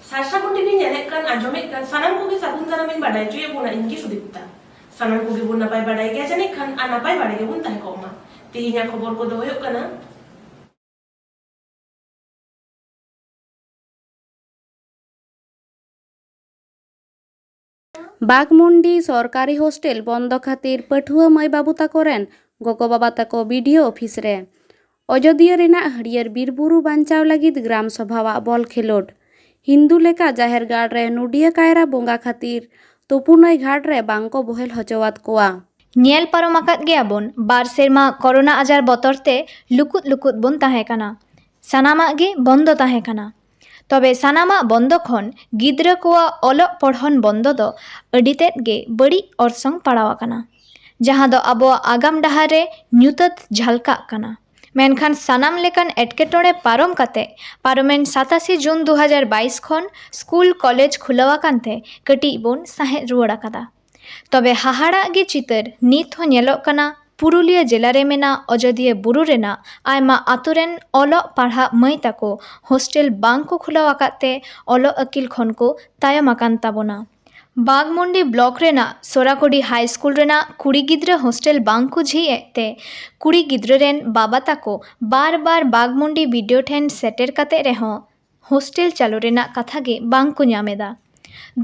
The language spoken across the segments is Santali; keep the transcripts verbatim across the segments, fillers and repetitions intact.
ᱥᱟᱨᱥᱟᱜᱩᱱ ᱴᱤᱵᱷᱤ ᱧᱮᱞᱮᱫ ᱠᱟᱱ, ᱟᱸᱡᱚᱢᱮᱫ ᱠᱟᱱ ᱥᱟᱱᱟᱢ ᱠᱚᱜᱮ ᱥᱟᱹᱜᱩᱱ ᱫᱟᱨᱟᱢ ᱤᱧ ᱵᱟᱰᱟᱭ ᱦᱚᱪᱚᱭᱮᱫ ᱵᱚᱱᱟ, ᱤᱧ ᱜᱮ ᱥᱩᱫᱤᱯᱛᱟ᱾ ᱥᱟᱱᱟᱢ ᱠᱚᱜᱮ ᱵᱚᱱ ᱱᱟᱯᱟᱭ ᱵᱟᱰᱟᱭ ᱜᱮᱭᱟ ᱡᱟᱹᱱᱤᱡ ᱠᱷᱟᱱ, ᱟᱨ ᱱᱟᱯᱟᱭ ᱵᱟᱲᱟ ᱜᱮᱵᱚᱱ ᱛᱟᱦᱮᱸ ᱠᱚᱜ ᱢᱟ᱾ ᱛᱮᱦᱮᱧᱟᱜ ᱠᱷᱚᱵᱚᱨ ᱠᱚᱫᱚ ᱦᱩᱭᱩᱜ ᱠᱟᱱᱟ, ᱵᱟᱜᱽᱢᱩᱱᱰᱤ ᱥᱚᱨᱠᱟᱨᱤ ᱦᱳᱥᱴᱮᱞ ᱵᱚᱱᱫᱚ ᱠᱷᱟᱹᱛᱤᱨ ᱯᱟᱹᱴᱷᱩᱣᱟᱹ ᱢᱟᱹᱭ ᱵᱟᱹᱵᱩ ᱛᱟᱠᱚ ᱨᱮᱱ ᱜᱚᱜᱚ ᱵᱟᱵᱟ ᱛᱟᱠᱚ ᱵᱤᱰᱤᱳ ᱚᱯᱷᱤᱥ ᱨᱮ᱾ ᱚᱡᱚᱫᱤᱭᱟᱹ ᱨᱮᱱᱟᱜ ᱦᱟᱹᱨᱭᱟᱹᱲ ᱵᱤᱨ ᱵᱩᱨᱩ ᱵᱟᱧᱪᱟᱣ ᱞᱟᱹᱜᱤᱫ ᱜᱨᱟᱢ ᱥᱚᱵᱷᱟᱣᱟᱜ ᱵᱚᱞ ᱠᱷᱮᱞᱳᱰ᱾ ᱦᱤᱱᱫᱩ ᱞᱮᱠᱟ ᱡᱟᱦᱮᱨ ᱜᱟᱲ ᱨᱮ ᱱᱩᱰᱤᱭᱟᱹ ᱠᱟᱭᱨᱟ ᱵᱚᱸᱜᱟ ᱠᱷᱟᱹᱛᱤᱨ ᱛᱩᱯᱩᱱᱟᱹᱭ ᱜᱷᱟᱴ ᱨᱮ ᱵᱟᱝ ᱠᱚ ᱵᱚᱦᱮᱞ ᱦᱚᱪᱚᱣᱟᱫ ᱠᱚᱣᱟ᱾ ᱧᱮᱞ ᱯᱟᱨᱚᱢ ᱟᱠᱟᱫ ᱜᱮᱭᱟ ᱵᱚᱱ, ᱵᱟᱨ ᱥᱮᱨᱢᱟ ᱠᱚᱨᱳᱱᱟ ᱟᱡᱟᱨ ᱵᱚᱛᱚᱨ ᱛᱮ ᱞᱩᱠᱩᱫ ᱞᱩᱠᱩᱫ ᱵᱚᱱ ᱛᱟᱦᱮᱸ ᱠᱟᱱᱟ᱾ ᱥᱟᱱᱟᱢᱟᱜ ᱜᱮ ᱵᱚᱱᱫᱚ ᱛᱟᱦᱮᱸ ᱠᱟᱱᱟ᱾ ᱛᱚᱵᱮ ᱥᱟᱱᱟᱢᱟᱜ ᱵᱚᱱᱫᱚ ᱠᱷᱚᱱ ᱜᱤᱫᱽᱨᱟᱹ ᱠᱚᱣᱟᱜ ᱚᱞᱚᱜ ᱯᱚᱲᱦᱚᱱ ᱵᱚᱱᱫᱚ ᱫᱚ ᱟᱹᱰᱤ ᱛᱮᱫ ᱜᱮ ᱵᱟᱹᱲᱤᱡ ᱚᱨᱥᱚᱝ ᱯᱟᱲᱟᱣ ᱟᱠᱟᱱᱟ, ᱡᱟᱦᱟᱸ ᱫᱚ ᱟᱵᱚᱣᱟᱜ ᱟᱜᱟᱢ ᱰᱟᱦᱟᱨ ᱨᱮ ᱧᱩᱛᱟᱹᱛ ᱡᱷᱟᱞᱠᱟᱜ ᱠᱟᱱᱟ᱾ ᱢᱮᱱᱠᱷᱟᱱ ᱥᱟᱱᱟᱢ ᱞᱮᱠᱟᱱ ᱮᱴᱠᱮᱴᱚᱬᱮ ᱯᱟᱨᱚᱢ ᱠᱟᱛᱮ ᱯᱟᱨᱚᱢᱮᱱ ᱥᱟᱛᱟᱥᱤ ᱡᱩᱱ ᱫᱩ ᱦᱟᱡᱟᱨ ᱵᱟᱭᱤᱥ ᱠᱷᱚᱱ ᱥᱠᱩᱞ ᱠᱚᱞᱮᱡᱽ ᱠᱷᱩᱞᱟᱹᱣ ᱟᱠᱟᱱ ᱛᱮ ᱠᱟᱹᱴᱤᱡ ᱵᱚᱱ ᱥᱟᱦᱮᱫ ᱨᱩᱣᱟᱹᱲ ᱟᱠᱟᱫᱟ᱾ ᱛᱚᱵᱮ ᱦᱟᱦᱟᱲᱟᱜ ᱜᱮ ᱪᱤᱛᱟᱹᱨ ᱱᱤᱛ ᱦᱚᱸ ᱧᱮᱞᱚᱜ ᱠᱟᱱᱟ, ᱯᱩᱨᱩᱞᱤᱭᱟᱹ ᱡᱮᱞᱟ ᱨᱮ ᱢᱮᱱᱟᱜ ᱚᱡᱚᱫᱤᱭᱟᱹ ᱵᱩᱨᱩ ᱨᱮᱱᱟᱜ ᱟᱭᱢᱟ ᱟᱛᱳ ᱨᱮᱱ ᱚᱞᱚᱜ ᱯᱟᱲᱦᱟᱜ ᱢᱟᱹᱭ ᱛᱟᱠᱚ ᱦᱳᱥᱴᱮᱞ ᱵᱟᱝ ᱠᱚ ᱠᱷᱩᱞᱟᱹᱣ ᱟᱠᱟᱫ ᱛᱮ ᱚᱞᱚᱜ ᱟᱹᱠᱤᱞ ᱠᱷᱚᱱ ᱠᱚ ᱛᱟᱭᱚᱢ ᱟᱠᱟᱱ ᱛᱟᱵᱚᱱᱟ᱾ ᱵᱟᱜᱽᱢᱩᱱᱰᱤ ᱵᱞᱚᱠ ᱨᱮᱱᱟᱜ ᱥᱚᱨᱟᱠᱚᱰᱤ ᱦᱟᱭ ᱥᱠᱩᱞ ᱨᱮᱱᱟᱜ ᱠᱩᱲᱤ ᱜᱤᱫᱽᱨᱟᱹ ᱦᱳᱥᱴᱮᱞ ᱵᱟᱝ ᱠᱚ ᱡᱷᱤᱡ ᱮᱫ ᱛᱮ ᱠᱩᱲᱤ ᱜᱤᱫᱽᱨᱟᱹ ᱨᱮᱱ ᱵᱟᱵᱟ ᱛᱟᱠᱚ ᱵᱟᱨ ᱵᱟᱨ ᱵᱟᱜᱽᱢᱩᱱᱰᱤ ᱵᱤᱰᱤᱳ ᱴᱷᱮᱱ ᱥᱮᱴᱮᱨ ᱠᱟᱛᱮ ᱨᱮᱦᱚᱸ ᱦᱳᱥᱴᱮᱞ ᱪᱟᱹᱞᱩ ᱨᱮᱱᱟᱜ ᱠᱟᱛᱷᱟ ᱜᱮ ᱵᱟᱝ ᱠᱚ ᱧᱟᱢ ᱮᱫᱟ᱾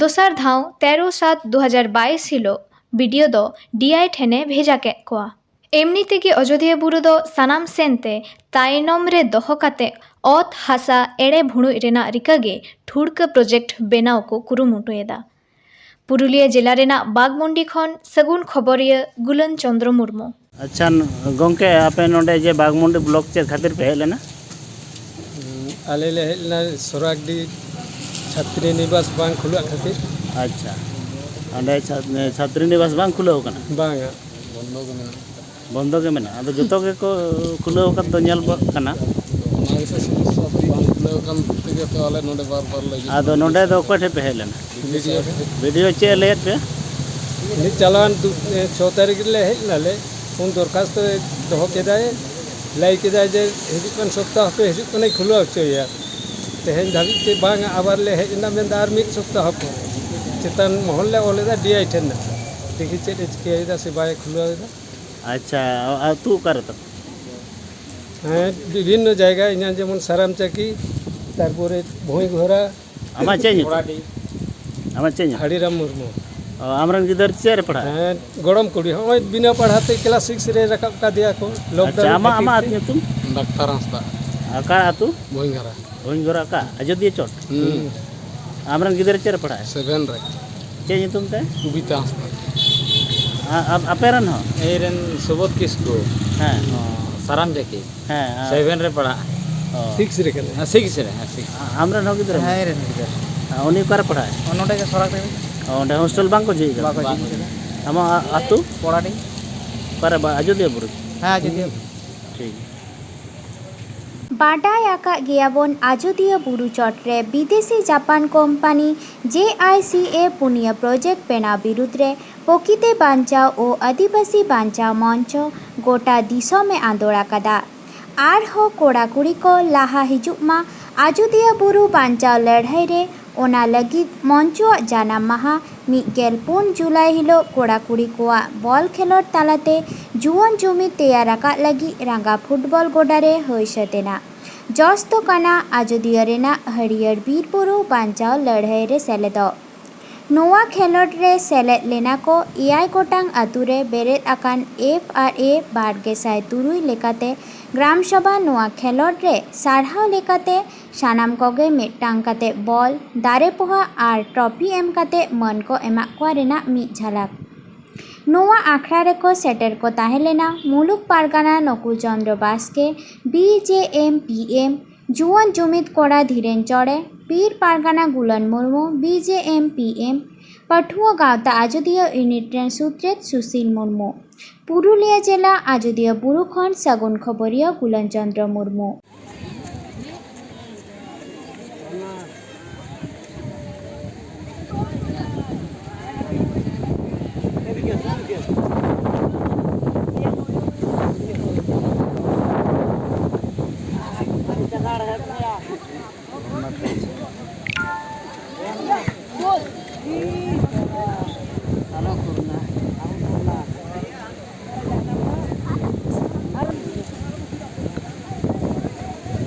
ᱫᱚᱥᱟᱨ ᱫᱷᱟᱣ ᱛᱮᱨᱚ ᱥᱟᱛ ᱫᱩ ᱦᱟᱡᱟᱨ ᱵᱟᱭᱤᱥ ᱦᱤᱞᱳᱜ ᱵᱤᱰᱤᱳ ᱫᱚ ᱰᱤᱟᱭ ᱴᱷᱮᱱᱮ ᱵᱷᱮᱡᱟ ᱠᱮᱫ ᱠᱚᱣᱟ᱾ ᱮᱢᱱᱤ ᱛᱮᱜᱮ ᱚᱡᱚᱫᱤᱭᱟᱹ ᱵᱩᱨᱩ ᱫᱚ ᱥᱟᱱᱟᱢ ᱥᱮᱱ ᱛᱮ ᱛᱟᱭᱱᱚᱢ ᱨᱮ ᱫᱚᱦᱚ ᱠᱟᱛᱮ ᱚᱛ ᱦᱟᱥᱟ ᱮᱲᱮ ᱵᱷᱩᱲᱩᱡ ᱨᱮᱱᱟᱜ ᱨᱤᱠᱟᱹ ᱜᱮ ᱴᱷᱩᱲᱠᱟᱹ ᱯᱨᱚᱡᱮᱠᱴ ᱵᱮᱱᱟᱣ ᱠᱚ ᱠᱩᱨᱩᱢᱩᱴᱩᱭᱮᱫᱟ᱾ ᱯᱩᱨᱩᱞᱤᱭᱟᱹ ᱡᱮᱞᱟ ᱨᱮᱱᱟᱜ ᱵᱟᱜᱽᱢᱩᱱᱰᱤ ᱠᱷᱚᱱ ᱥᱟᱹᱜᱩᱱ ᱠᱷᱚᱵᱚᱨᱤᱭᱟᱹ ᱜᱩᱞᱟᱹᱱ ᱪᱚᱸᱫᱽᱨᱚ ᱢᱩᱨᱢᱩ᱾ ᱟᱪᱪᱷᱟ, ᱜᱚᱢᱠᱮ, ᱟᱯᱮ ᱱᱚᱰᱮ ᱡᱮ ᱵᱟᱜᱽᱢᱩᱱᱰᱤ ᱵᱞᱚᱠ ᱪᱮᱫ ᱠᱷᱟᱹᱛᱤᱨ ᱯᱮ ᱦᱮᱡ ᱞᱮᱱᱟ? ᱟᱞᱮ ᱞᱮ ᱦᱮᱡ ᱞᱮᱱᱟ ᱥᱚᱨᱟᱜᱽᱰᱤ ᱪᱷᱟᱛᱨᱤ ᱱᱤᱵᱟᱥ ᱵᱟᱝ ᱠᱷᱩᱞᱟᱹᱜ ᱠᱷᱟᱹᱛᱤᱨ᱾ ᱟᱪᱪᱷᱟ, ᱚᱸᱰᱮ ᱪᱷᱟ-, ᱪᱷᱟᱛᱨᱤ ᱱᱤᱵᱟᱥ ᱵᱟᱝ ᱠᱷᱩᱞᱟᱹᱣ ᱠᱟᱱᱟ? ᱵᱟᱝᱟ᱾ ᱵᱚᱱᱫᱚ ᱜᱮ ᱢᱮᱱᱟᱜᱼᱟ᱾ ᱟᱫᱚ ᱡᱚᱛᱚ ᱜᱮᱠᱚ ᱠᱷᱩᱞᱟᱹᱣ ᱟᱠᱟᱫ ᱫᱚ ᱧᱮᱞ ᱜᱚᱫ ᱠᱟᱱᱟ᱾ ᱚᱱᱟ ᱜᱮᱥᱮ ᱥᱚᱢᱚᱥᱥᱟ, ᱵᱟᱝ ᱠᱷᱩᱞᱟᱹᱣ ᱟᱠᱟᱱ ᱛᱮᱜᱮ ᱛᱚ ᱟᱞᱮ ᱱᱚᱰᱮ ᱵᱟᱨ ᱵᱟᱨ ᱞᱮ ᱦᱤᱡᱩᱜ ᱟᱫᱚ ᱠᱟᱱᱟ᱾ ᱱᱚᱰᱮ ᱫᱚ ᱚᱠᱚᱭ ᱴᱷᱮᱱ ᱯᱮ ᱦᱮᱡ ᱞᱮᱱᱟ? ᱵᱤᱰᱤᱳ ᱴᱷᱮᱱ᱾ ᱵᱤᱰᱤᱳ ᱪᱮᱫ ᱮ ᱞᱟᱹᱭᱟᱫ ᱯᱮᱭᱟ? ᱩᱱᱤ ᱪᱟᱞᱟᱣᱮᱱ ᱫᱩ-, ᱮ, ᱪᱷᱚ ᱛᱟᱹᱨᱤᱠᱷ ᱨᱮᱞᱮ ᱦᱮᱡ ᱞᱮᱱᱟᱞᱮ, ᱩᱱ ᱫᱚᱨᱠᱷᱟᱥᱛᱚ ᱫᱚᱦᱚ ᱠᱮᱫᱟᱭ, ᱞᱟᱹᱭ ᱠᱮᱫᱟᱭ ᱡᱮ ᱦᱤᱡᱩᱜ ᱠᱟᱱ ᱥᱚᱯᱛᱟᱦᱚ ᱯᱮ ᱦᱤᱡᱩᱜ ᱠᱟᱱᱟᱭ ᱠᱷᱩᱞᱟᱹᱣ ᱦᱚᱪᱚᱭᱟ᱾ ᱛᱮᱦᱮᱧ ᱫᱷᱟᱹᱵᱤᱡ ᱛᱮ ᱵᱟᱝᱟ, ᱟᱵᱟᱨ ᱞᱮ ᱦᱮᱡ ᱮᱱᱟ, ᱢᱮᱱᱫᱟ ᱟᱨ ᱢᱤᱫ ᱥᱚᱯᱛᱟᱦᱚ ᱯᱚᱨᱮ᱾ ᱪᱮᱛᱟᱱ ᱢᱚᱦᱚᱞ ᱞᱮ ᱚᱞ ᱮᱫᱟ ᱰᱤ ᱟᱭ ᱴᱷᱮᱱ ᱱᱟᱜ, ᱫᱮᱠᱷᱤ ᱪᱮᱫ ᱮ ᱪᱤᱠᱟᱹᱭᱮᱫᱟ ᱥᱮ ᱵᱟᱭ ᱠᱷᱩᱞᱟᱹᱣ ᱮᱫᱟ᱾ ᱟᱪᱪᱷᱟ, ᱟᱹᱛᱩ ᱚᱠᱟ ᱨᱮ ᱛᱟᱯᱮ? ᱦᱮᱸ, ᱵᱤᱵᱷᱤᱱᱱᱚ ᱡᱟᱭᱜᱟ, ᱤᱧᱟᱹᱜ ᱡᱮᱢᱚᱱ ᱥᱟᱨᱟᱢ ᱪᱟᱹᱠᱤ, ᱛᱟᱨᱯᱚᱨᱮ ᱵᱷᱩᱸᱭ ᱜᱷᱚᱨᱟ᱾ ᱟᱢᱟᱜ ᱪᱮᱫ ᱧᱩᱛᱩᱢ? ᱟᱢᱟᱜ ᱪᱮᱫ ᱧᱩᱛᱩᱢ? ᱦᱟᱲᱤᱨᱟᱢ ᱢᱩᱨᱢᱩ᱾ ᱚ, ᱟᱢᱨᱮᱱ ᱜᱤᱫᱟᱹᱨ ᱪᱮᱫ ᱨᱮ ᱯᱟᱲᱦᱟᱜ? ᱦᱮᱸ, ᱜᱚᱲᱚᱢ ᱠᱩᱲᱤ ᱦᱚᱸᱜᱼᱚᱭ ᱵᱤᱱᱟᱹ ᱯᱟᱲᱦᱟᱣ ᱛᱮ ᱠᱞᱟᱥ ᱥᱤᱠᱥ ᱨᱮ ᱨᱟᱠᱟᱵ ᱠᱟᱫᱮᱭᱟ ᱠᱚ, ᱟᱪᱪᱷᱟ, ᱞᱚᱠᱰᱟᱣᱩᱱ ᱟᱢᱟᱜ, ᱠᱷᱟᱹᱛᱤᱨ ᱟᱢᱟᱜ ᱛᱮ᱾ ᱧᱩᱛᱩᱢ? ᱰᱟᱠᱛᱟᱨ ᱦᱟᱸᱥᱫᱟ᱾ ᱚᱠᱟ ᱟᱹᱛᱩ? ᱵᱷᱩᱸᱭ ᱜᱷᱚᱨᱟ᱾ ᱵᱷᱩᱸᱭ ᱜᱷᱚᱨᱟ ᱚᱠᱟ? ᱟᱡᱚᱫᱤᱭᱟᱹ ᱪᱚᱴ? ᱦᱩᱸ᱾ ᱟᱢᱨᱮᱱ ᱜᱤᱫᱟᱹᱨ ᱪᱮᱫ ᱨᱮ ᱯᱟᱲᱦᱟᱜᱼᱟ? ᱥᱮᱵᱷᱮᱱ ᱨᱮ᱾ ᱪᱮᱫ ᱧᱩᱛᱩᱢ ᱛᱮ? ᱠᱚᱵᱤᱛᱟ ᱦᱟᱸᱥᱫᱟ᱾ ᱟ-, ᱟ-, ᱟᱯᱮ ᱨᱮᱱ ᱦᱚᱸ? ᱤᱧ ᱨᱮᱱ ᱥᱩᱵᱳᱫᱷ ᱠᱤᱥᱠᱩ᱾ ᱦᱮᱸ᱾ ᱚ, ᱥᱟᱨᱟᱢ ᱡᱟᱹᱠᱤ᱾ ᱦᱮᱸ, ᱦᱮᱸ᱾ ᱥᱮᱵᱷᱮᱱ ᱨᱮ ᱯᱟᱲᱦᱟᱜᱼᱟ᱾ ᱚ᱾ ᱥᱤᱠᱥ ᱨᱮ ᱠᱟᱱᱟ᱾ ᱦᱮᱸ, ᱥᱤᱠᱥ ᱨᱮ, ᱦᱮᱸ, ᱥᱤᱠᱥ᱾ ᱟ-, ᱟᱢᱨᱮᱱ ᱦᱚᱸ ᱜᱤᱫᱽᱨᱟᱹ ᱦᱮᱸ, ᱢᱮᱱᱟᱭᱟ? ᱤᱧ ᱨᱮᱱ ᱜᱤᱫᱟᱹᱨ᱾ ᱟ, ᱩᱱᱤ ᱚᱠᱟᱨᱮ ᱯᱟᱲᱦᱟᱜᱼᱟᱭ? ᱚ, ᱱᱚᱰᱮ ᱜᱮ ᱥᱚᱨᱟᱠ ᱨᱮ᱾ ᱚ, ᱚᱸᱰᱮ ᱦᱳᱥᱴᱮᱞ ᱵᱟᱝ ᱠᱚ ᱡᱷᱤᱡ ᱠᱟᱫᱟ? ᱵᱟᱠᱚ ᱡᱷᱤᱡ ᱠᱟᱫᱟ᱾ ᱟᱢᱟᱜ ᱟ-, ᱟᱹᱛᱩ? ᱯᱚᱲᱟᱰᱤ᱾ ᱚᱠᱟᱨᱮ ᱵᱟ-, ᱟᱡᱚᱫᱤᱭᱟᱹ ᱵᱩᱨᱩ? ᱦᱮᱸ, ᱟᱡᱚᱫᱤᱭᱟᱹ ᱵᱩᱨᱩ᱾ ᱴᱷᱤᱠ᱾ ᱵᱟᱰᱟᱭ ᱟᱠᱟᱫ ᱜᱮᱭᱟᱵᱚᱱ ᱟᱡᱚᱫᱤᱭᱟᱹ ᱵᱩᱨᱩ ᱪᱚᱴ ᱨᱮ ᱵᱤᱫᱮᱥᱤ ᱡᱟᱯᱟᱱ ᱠᱳᱢᱯᱟᱱᱤ ᱡᱮ ᱟᱭ ᱥᱤ ᱮ ᱯᱩᱱᱭᱟᱹ ᱯᱨᱚᱡᱮᱠᱴ ᱵᱮᱱᱟᱣ ᱵᱤᱨᱩᱫᱽ ᱨᱮ ᱯᱚᱠᱤᱛᱮ ᱵᱟᱧᱪᱟᱣ ᱳ ᱟᱹᱫᱤᱵᱟᱹᱥᱤ ᱵᱟᱧᱪᱟᱣ ᱢᱚᱧᱪᱚ ᱜᱚᱴᱟ ᱫᱤᱥᱚᱢ ᱮ ᱟᱸᱫᱳᱲ ᱟᱠᱟᱫᱟ᱾ ᱟᱨᱦᱚᱸ ᱠᱚᱲᱟ ᱠᱩᱲᱤ ᱠᱚ ᱞᱟᱦᱟ ᱦᱤᱡᱩᱜ ᱢᱟ ᱟᱡᱚᱫᱤᱭᱟᱹ ᱵᱩᱨᱩ ᱵᱟᱧᱪᱟᱣ ᱞᱟᱹᱲᱦᱟᱹᱭ ᱨᱮ, ᱚᱱᱟ ᱞᱟᱹᱜᱤᱫ ᱢᱚᱧᱪᱚᱣᱟᱜ ᱡᱟᱱᱟᱢ ᱢᱟᱦᱟ ᱢᱤᱫ ᱜᱮᱞ ᱯᱩᱱ ᱡᱩᱞᱟᱭ ᱦᱤᱞᱚᱜ ᱠᱚᱲᱟ ᱠᱩᱲᱤ ᱠᱚᱣᱟᱜ ᱵᱚᱞ ᱠᱷᱮᱞᱚᱰ ᱛᱟᱞᱟᱛᱮ ᱡᱩᱣᱟᱹᱱ ᱡᱩᱢᱤᱫ ᱛᱮᱭᱟᱨ ᱟᱠᱟᱫ ᱞᱟᱹᱜᱤᱫ ᱨᱟᱸᱜᱟ ᱯᱷᱩᱴᱵᱚᱞ ᱜᱚᱰᱟ ᱨᱮ ᱦᱩᱭ ᱥᱟᱹᱛ ᱮᱱᱟ᱾ ᱡᱚᱥ ᱫᱚ ᱠᱟᱱᱟ ᱟᱡᱚᱫᱤᱭᱟᱹ ᱨᱮᱱᱟᱜ ᱦᱟᱹᱨᱭᱟᱹᱲ ᱵᱤᱨ ᱵᱩᱨᱩ ᱵᱟᱧᱪᱟᱣ ᱞᱟᱹᱲᱦᱟᱹᱭ ᱨᱮ ᱥᱮᱞᱮᱫᱚᱜ᱾ ᱱᱚᱣᱟ ᱠᱷᱮᱞᱚᱰ ᱨᱮ ᱥᱮᱞᱮᱫ ᱞᱮᱱᱟ ᱠᱚ ᱮᱭᱟᱭ ᱜᱚᱴᱟᱝ ᱟᱹᱛᱩ ᱨᱮ ᱵᱮᱨᱮᱫ ᱟᱠᱟᱱ ᱮᱯᱷ ᱟᱨ ᱮ ᱵᱟᱨ ᱜᱮᱥᱟᱭ ᱛᱩᱨᱩᱭ ᱞᱮᱠᱟᱛᱮ ᱜᱨᱟᱢ ᱥᱚᱵᱷᱟ ᱱᱚᱣᱟ ᱠᱷᱮᱞᱚᱰ ᱨᱮ ᱥᱟᱨᱦᱟᱣ ᱞᱮᱠᱟᱛᱮ ᱥᱟᱱᱟᱢ ᱠᱚᱜᱮ ᱢᱤᱫᱴᱟᱝ ᱠᱟᱛᱮ ᱵᱚᱞ, ᱫᱟᱨᱮ ᱯᱚᱦᱟ ᱟᱨ ᱴᱨᱚᱯᱷᱤ ᱮᱢ ᱠᱟᱛᱮ ᱢᱟᱹᱱ ᱠᱚ ᱮᱢᱟᱜ ᱠᱚᱣᱟ ᱨᱮᱱᱟᱜ ᱢᱤᱫ ᱡᱷᱟᱞᱟᱠ᱾ ᱱᱚᱣᱟ ᱟᱠᱷᱲᱟ ᱨᱮᱠᱚ ᱥᱮᱴᱮᱨ ᱠᱚ ᱛᱟᱦᱮᱸ ᱞᱮᱱᱟ ᱢᱩᱞᱩᱠ ᱯᱟᱨᱜᱟᱱᱟ ᱱᱚᱠᱩᱞ ᱪᱚᱸᱫᱽᱨᱚ ᱵᱟᱥᱠᱮ, B J M P M, ᱡᱩᱣᱟᱹᱱ ᱡᱩᱢᱤᱫ ᱠᱚᱲᱟ ᱫᱷᱤᱨᱮᱱ ᱪᱚᱲᱮ, ᱯᱤᱨ ᱯᱟᱨᱜᱟᱱᱟ ᱜᱩᱞᱟᱱ Murmu, B J M P M, ᱯᱟᱹᱴᱷᱩᱣᱟᱹ ᱜᱟᱶᱛᱟ ᱟᱡᱚᱫᱤᱭᱟᱹ ᱤᱭᱩᱱᱤᱴ ᱨᱮᱱ ᱥᱩᱛᱨᱮᱛ ᱥᱩᱥᱤᱞ ᱢᱩᱨᱢᱩ᱾ ᱯᱩᱨᱩᱞᱤᱭᱟᱹ ᱡᱮᱞᱟ ᱟᱡᱚᱫᱤᱭᱟᱹ ᱵᱩᱨᱩ ᱠᱷᱚᱱ ᱥᱟᱹᱜᱩᱱ ᱠᱷᱚᱵᱚᱨᱤᱭᱟᱹ ᱜᱩᱞᱟᱱ ᱪᱚᱸᱫᱽᱨᱚ ᱢᱩᱨᱢᱩ᱾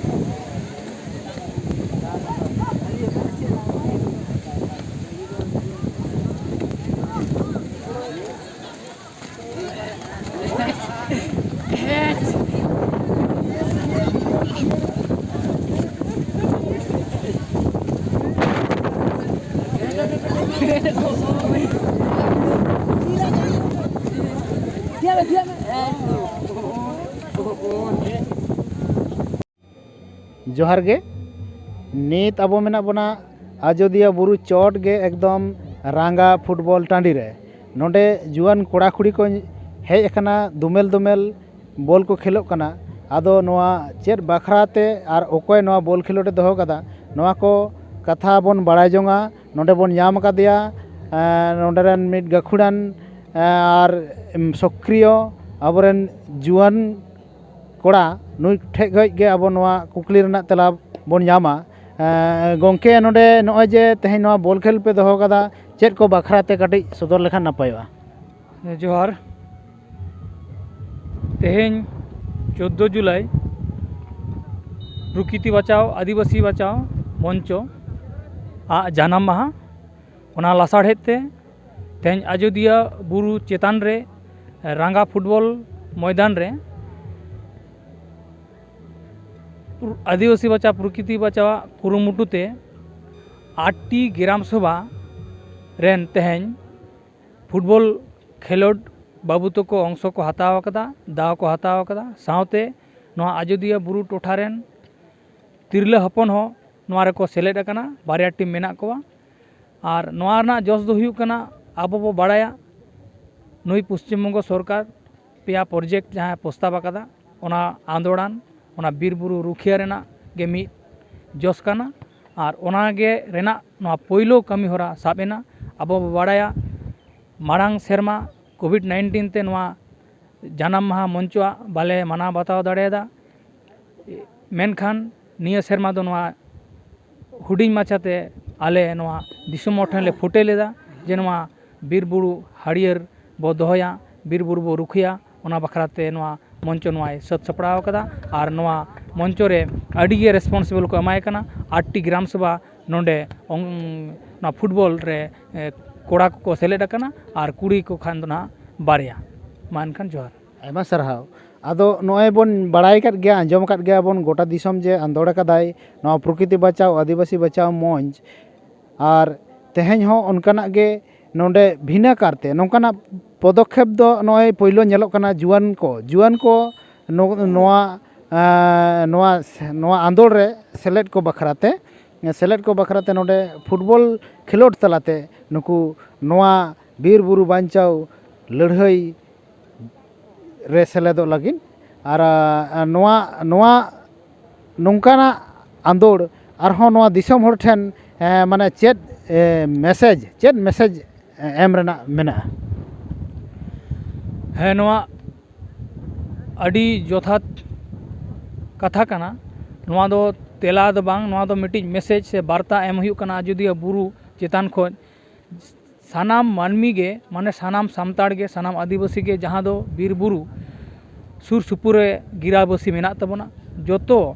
ᱡᱚᱦᱟᱨ ᱜᱮ᱾ ᱱᱤᱛ ᱟᱵᱚ ᱢᱮᱱᱟᱜ ᱵᱚᱱᱟ ᱟᱡᱳᱫᱤᱭᱟᱹ ᱵᱩᱨᱩ ᱪᱚᱴ ᱜᱮ, ᱮᱠᱫᱚᱢ ᱨᱟᱸᱜᱟ ᱯᱷᱩᱴᱵᱚᱞ ᱴᱟᱺᱰᱤ ᱨᱮ᱾ ᱱᱚᱰᱮ ᱡᱩᱣᱟᱹᱱ ᱠᱚᱲᱟ ᱠᱩᱲᱤ ᱠᱚ ᱦᱮᱡ ᱟᱠᱟᱱᱟ, ᱫᱩᱢᱮᱞ ᱫᱩᱢᱮᱞ ᱵᱚᱞ ᱠᱚ ᱠᱷᱮᱞᱳᱜ ᱠᱟᱱᱟ᱾ ᱟᱫᱚ ᱱᱚᱣᱟ ᱪᱮᱫ ᱵᱟᱠᱷᱨᱟ ᱛᱮ ᱟᱨ ᱚᱠᱚᱭ ᱱᱚᱣᱟ ᱵᱚᱞ ᱠᱷᱮᱞᱳᱰ ᱮ ᱫᱚᱦᱚ ᱠᱟᱫᱟ, ᱱᱚᱣᱟ ᱠᱚ ᱠᱟᱛᱷᱟ ᱵᱚᱱ ᱵᱟᱲᱟᱭ ᱡᱚᱝᱟ᱾ ᱱᱚᱰᱮ ᱵᱚᱱ ᱧᱟᱢ ᱟᱠᱟᱫᱮᱭᱟ, ᱮᱸ, ᱱᱚᱰᱮ ᱨᱮᱱ ᱢᱤᱫ ᱜᱟᱹᱠᱷᱩᱲᱟᱱ, ᱮᱸ, ᱟᱨ, ᱮᱢ, ᱥᱚᱠᱨᱤᱭᱚ ᱟᱵᱚᱨᱮᱱ ᱡᱩᱣᱟᱹᱱ ᱠᱚᱲᱟ, ᱱᱩᱭ ᱴᱷᱮᱡ ᱠᱷᱚᱡ ᱜᱮ ᱟᱵᱚ ᱱᱚᱣᱟ ᱠᱩᱠᱞᱤ ᱨᱮᱱᱟᱜ ᱛᱮᱞᱟ ᱵᱚᱱ ᱧᱟᱢᱟ᱾ ᱮᱸ, ᱜᱚᱢᱠᱮ, ᱱᱚᱰᱮ ᱱᱚᱜᱼᱚᱭ ᱡᱮ ᱛᱮᱦᱮᱧ ᱱᱚᱣᱟ ᱵᱚᱞ ᱠᱷᱮᱞ ᱯᱮ ᱫᱚᱦᱚ ᱠᱟᱫᱟ, ᱪᱮᱫ ᱠᱚ ᱵᱟᱠᱷᱨᱟ ᱛᱮ ᱠᱟᱹᱴᱤᱡ ᱥᱚᱫᱚᱨ ᱞᱮᱠᱷᱟᱱ ᱱᱟᱯᱟᱭᱚᱜᱼᱟ? ᱡᱚᱦᱟᱨ᱾ ᱛᱮᱦᱮᱧ ᱪᱳᱫᱫᱳ ᱡᱩᱞᱟᱭ ᱯᱨᱚᱠᱨᱤᱛᱤ ᱵᱟᱪᱟᱣ, ᱟᱹᱫᱤᱵᱟᱹᱥᱤ ᱵᱟᱪᱟᱣ ᱢᱚᱧᱪᱚ ᱟᱜ ᱡᱟᱱᱟᱢ ᱢᱟᱦᱟ᱾ ᱚᱱᱟ ᱞᱟᱥᱟᱲᱦᱮᱫ ᱛᱮ ᱛᱮᱦᱮᱧ ᱟᱡᱳᱫᱤᱭᱟᱹ ᱵᱩᱨᱩ ᱪᱮᱛᱟᱱ ᱨᱮ ᱨᱟᱸᱜᱟ ᱯᱷᱩᱴᱵᱚᱞ ᱢᱚᱭᱫᱟᱱ ᱨᱮ ᱟᱹᱫᱤᱵᱟᱹᱥᱤ ᱵᱟᱪᱟᱣ ᱯᱨᱚᱠᱨᱤᱛᱤ ᱵᱟᱪᱟᱣᱟᱜ ᱠᱩᱨᱩᱢᱩᱴᱩ ᱛᱮ ᱟᱴᱴᱤ ᱜᱨᱟᱢ ᱥᱚᱵᱷᱟ ᱨᱮᱱ ᱛᱮᱦᱮᱧ ᱯᱷᱩᱴᱵᱚᱞ ᱠᱷᱮᱞᱳᱰ ᱵᱟᱹᱵᱩ ᱛᱟᱠᱚ ᱚᱝᱥᱚ ᱠᱚ ᱦᱟᱛᱟᱣ ᱟᱠᱟᱫᱟ, ᱫᱟᱣ ᱠᱚ ᱦᱟᱛᱟᱣ ᱟᱠᱟᱫᱟ᱾ ᱥᱟᱶᱛᱮ ᱱᱚᱣᱟ ᱟᱡᱳᱫᱤᱭᱟᱹ ᱵᱩᱨᱩ ᱴᱚᱴᱷᱟ ᱨᱮᱱ ᱛᱤᱨᱞᱟᱹ ᱦᱚᱯᱚᱱ ᱦᱚᱸ ᱱᱚᱣᱟ ᱨᱮᱠᱚ ᱥᱮᱞᱮᱫ ᱟᱠᱟᱱᱟ, ᱵᱟᱨᱭᱟ ᱴᱤᱢ ᱢᱮᱱᱟᱜ ᱠᱚᱣᱟ᱾ ᱟᱨ ᱱᱚᱣᱟ ᱨᱮᱱᱟᱜ ᱡᱚᱥ ᱫᱚ ᱦᱩᱭᱩᱜ ᱠᱟᱱᱟ, ᱟᱵᱚ ᱵᱚ ᱵᱟᱲᱟᱭᱟ ᱱᱩᱭ ᱯᱚᱥᱪᱤᱢ ᱵᱚᱝᱜᱚ ᱥᱚᱨᱠᱟᱨ ᱯᱮᱭᱟ ᱯᱨᱚᱡᱮᱠᱴ ᱡᱟᱦᱟᱸᱭ ᱯᱨᱚᱥᱛᱟᱵ ᱟᱠᱟᱫᱟ, ᱚᱱᱟ ᱟᱸᱫᱳᱲᱟᱱ, ᱚᱱᱟ ᱵᱤᱨ ᱵᱩᱨᱩ ᱨᱩᱠᱷᱤᱭᱟᱹ ᱨᱮᱱᱟᱜ ᱜᱮ ᱢᱤᱫ ᱡᱚᱥ ᱠᱟᱱᱟ᱾ ᱟᱨ ᱚᱱᱟ ᱜᱮ ᱨᱮᱱᱟᱜ ᱱᱚᱣᱟ ᱯᱳᱭᱞᱳ ᱠᱟᱹᱢᱤ ᱦᱚᱨᱟ ᱥᱟᱵ ᱮᱱᱟ᱾ ᱟᱵᱚ ᱵᱚ ᱵᱟᱲᱟᱭᱟ ᱢᱟᱲᱟᱝ ᱥᱮᱨᱢᱟ ᱠᱳᱵᱷᱤᱰ ᱱᱟᱭᱤᱱᱴᱤᱱ ᱛᱮ ᱱᱚᱣᱟ ᱡᱟᱱᱟᱢ ᱢᱟᱦᱟ ᱢᱚᱧᱪᱚᱣᱟᱜ ᱵᱟᱞᱮ ᱢᱟᱱᱟᱣ ᱵᱟᱛᱟᱣ ᱫᱟᱲᱮᱭᱟᱫᱟ᱾ ᱢᱮᱱᱠᱷᱟᱱ ᱱᱤᱭᱟᱹ ᱥᱮᱨᱢᱟ ᱫᱚ ᱱᱚᱣᱟ ᱦᱩᱰᱤᱧ ᱢᱟᱪᱷᱟᱛᱮ ᱟᱞᱮ ᱱᱚᱣᱟ ᱫᱤᱥᱚᱢ ᱦᱚᱲ ᱴᱷᱮᱱ ᱞᱮ ᱯᱷᱩᱴᱮᱞ ᱞᱮᱫᱟ ᱡᱮ ᱱᱚᱣᱟ ᱵᱤᱨ ᱵᱩᱨᱩ ᱦᱟᱹᱨᱭᱟᱹᱲ ᱵᱚ ᱫᱚᱦᱚᱭᱟ, ᱵᱤᱨ ᱵᱩᱨᱩ ᱵᱚ ᱨᱩᱠᱷᱤᱭᱟ᱾ ᱚᱱᱟ ᱵᱟᱠᱷᱨᱟ ᱛᱮ ᱱᱚᱣᱟ ᱢᱚᱧᱪᱚ ᱱᱚᱣᱟᱭ ᱥᱟᱹᱛ ᱥᱟᱯᱲᱟᱣ ᱟᱠᱟᱫᱟ᱾ ᱟᱨ ᱱᱚᱣᱟ ᱢᱚᱧᱪᱚ ᱨᱮ ᱟᱹᱰᱤ ᱜᱮ ᱨᱮᱥᱯᱚᱱᱥᱤᱵᱚᱞ ᱠᱚ ᱮᱢᱟᱭ ᱠᱟᱱᱟ᱾ ᱟᱴᱴᱤ ᱜᱨᱟᱢ ᱥᱚᱵᱷᱟ ᱱᱚᱰᱮ ᱚᱝ-, ᱱᱚᱣᱟ ᱯᱷᱩᱴᱵᱚᱞ ᱨᱮ, ᱮ, ᱠᱚᱲᱟ ᱠᱚᱠᱚ ᱥᱮᱞᱮᱫ ᱟᱠᱟᱱᱟ ᱟᱨ ᱠᱩᱲᱤ ᱠᱚ ᱠᱷᱟᱱ ᱫᱚ ᱱᱟᱦᱟᱜ ᱵᱟᱨᱭᱟ᱾ ᱢᱟ ᱮᱱᱠᱷᱟᱱ ᱡᱚᱦᱟᱨ᱾ ᱟᱭᱢᱟ ᱥᱟᱨᱦᱟᱣ᱾ ᱟᱫᱚ ᱱᱚᱜᱼᱚᱭ ᱵᱚᱱ ᱵᱟᱲᱟᱭ ᱟᱠᱟᱫ ᱜᱮᱭᱟ, ᱟᱸᱡᱚᱢ ᱟᱠᱟᱫ ᱜᱮᱭᱟ ᱵᱚᱱ, ᱜᱚᱴᱟ ᱫᱤᱥᱚᱢ ᱡᱮ ᱟᱸᱫᱳᱲ ᱟᱠᱟᱫᱟᱭ ᱱᱚᱣᱟ ᱯᱨᱚᱠᱨᱤᱛᱤ ᱵᱟᱪᱟᱣ, ᱟᱹᱫᱤᱵᱟᱹᱥᱤ ᱵᱟᱪᱟᱣ ᱢᱚᱧᱪ᱾ ᱟᱨ ᱛᱮᱦᱮᱧ ᱦᱚᱸ ᱚᱱᱠᱟᱱᱟᱜ ᱜᱮ ᱱᱚᱰᱮ ᱵᱷᱤᱱᱟᱹ ᱠᱟᱨᱛᱮ ᱱᱚᱝᱠᱟᱱᱟᱜ ᱯᱚᱫᱚᱠᱷᱮᱯ ᱫᱚ ᱱᱚᱜᱼᱚᱭ ᱯᱳᱭᱞᱳ ᱧᱮᱞᱚᱜ ᱠᱟᱱᱟ᱾ ᱡᱩᱣᱟᱹᱱ ᱠᱚ, ᱡᱩᱣᱟᱹᱱ ᱠᱚ ᱱᱚ-, ᱱᱚᱣᱟ, ᱟᱸ, ᱱᱚᱣᱟ, ᱱᱚᱣᱟ ᱟᱸᱫᱳᱲ ᱨᱮ ᱥᱮᱞᱮᱫ ᱠᱚ ᱵᱟᱠᱷᱨᱟ ᱛᱮ, ᱥᱮᱞᱮᱫ ᱠᱚ ᱵᱟᱠᱷᱨᱟ ᱛᱮ ᱱᱚᱰᱮ ᱯᱷᱩᱴᱵᱚᱞ ᱠᱷᱮᱞᱳᱰ ᱛᱟᱞᱟᱛᱮ ᱱᱩᱠᱩ ᱱᱚᱣᱟ ᱵᱤᱨ ᱵᱩᱨᱩ ᱵᱟᱧᱪᱟᱣ ᱞᱟᱹᱲᱦᱟᱹᱭ ᱨᱮ ᱥᱮᱞᱮᱫᱚᱜ ᱞᱟᱹᱜᱤᱫ᱾ ᱟᱨ, ᱟᱨ ᱱᱚᱣᱟ, ᱱᱚᱣᱟ ᱱᱚᱝᱠᱟᱱᱟᱜ ᱟᱸᱫᱳᱲ ᱟᱨᱦᱚᱸ ᱱᱚᱣᱟ ᱫᱤᱥᱚᱢ ᱦᱚᱲ ᱴᱷᱮᱱ, ᱮ, ᱢᱟᱱᱮ ᱪᱮᱫ, ᱮ, ᱢᱮᱥᱮᱡᱽ, ᱪᱮᱫ ᱢᱮᱥᱮᱡᱽ ᱮᱢ ᱨᱮᱱᱟᱜ ᱢᱮᱱᱟᱜᱼᱟ? ᱦᱮᱸ, ᱱᱚᱣᱟ ᱟᱹᱰᱤ ᱡᱚᱛᱷᱟᱛ ᱠᱟᱛᱷᱟ ᱠᱟᱱᱟ᱾ ᱱᱚᱣᱟ ᱫᱚ ᱛᱮᱞᱟ ᱫᱚ ᱵᱟᱝ, ᱱᱚᱣᱟ ᱫᱚ ᱢᱤᱫᱴᱤᱡ ᱢᱮᱥᱮᱡᱽ ᱥᱮ ᱵᱟᱨᱛᱟ ᱮᱢ ᱦᱩᱭᱩᱜ ᱠᱟᱱᱟ ᱟᱡᱳᱫᱤᱭᱟᱹ ᱵᱩᱨᱩ ᱪᱮᱛᱟᱱ ᱠᱷᱚᱱ᱾ ᱥᱟᱱᱟᱢ ᱢᱟᱹᱱᱢᱤ ᱜᱮ, ᱢᱟᱱᱮ ᱥᱟᱱᱟᱢ ᱥᱟᱱᱛᱟᱲ ᱜᱮ, ᱥᱟᱱᱟᱢ ᱟᱹᱫᱤᱵᱟᱹᱥᱤ ᱜᱮ, ᱡᱟᱦᱟᱸ ᱫᱚ ᱵᱤᱨ ᱵᱩᱨᱩ ᱥᱩᱨ ᱥᱩᱯᱩᱨ ᱨᱮ ᱜᱤᱨᱟᱵᱟᱹᱥᱤ ᱢᱮᱱᱟᱜ ᱛᱟᱵᱚᱱᱟ, ᱡᱚᱛᱚ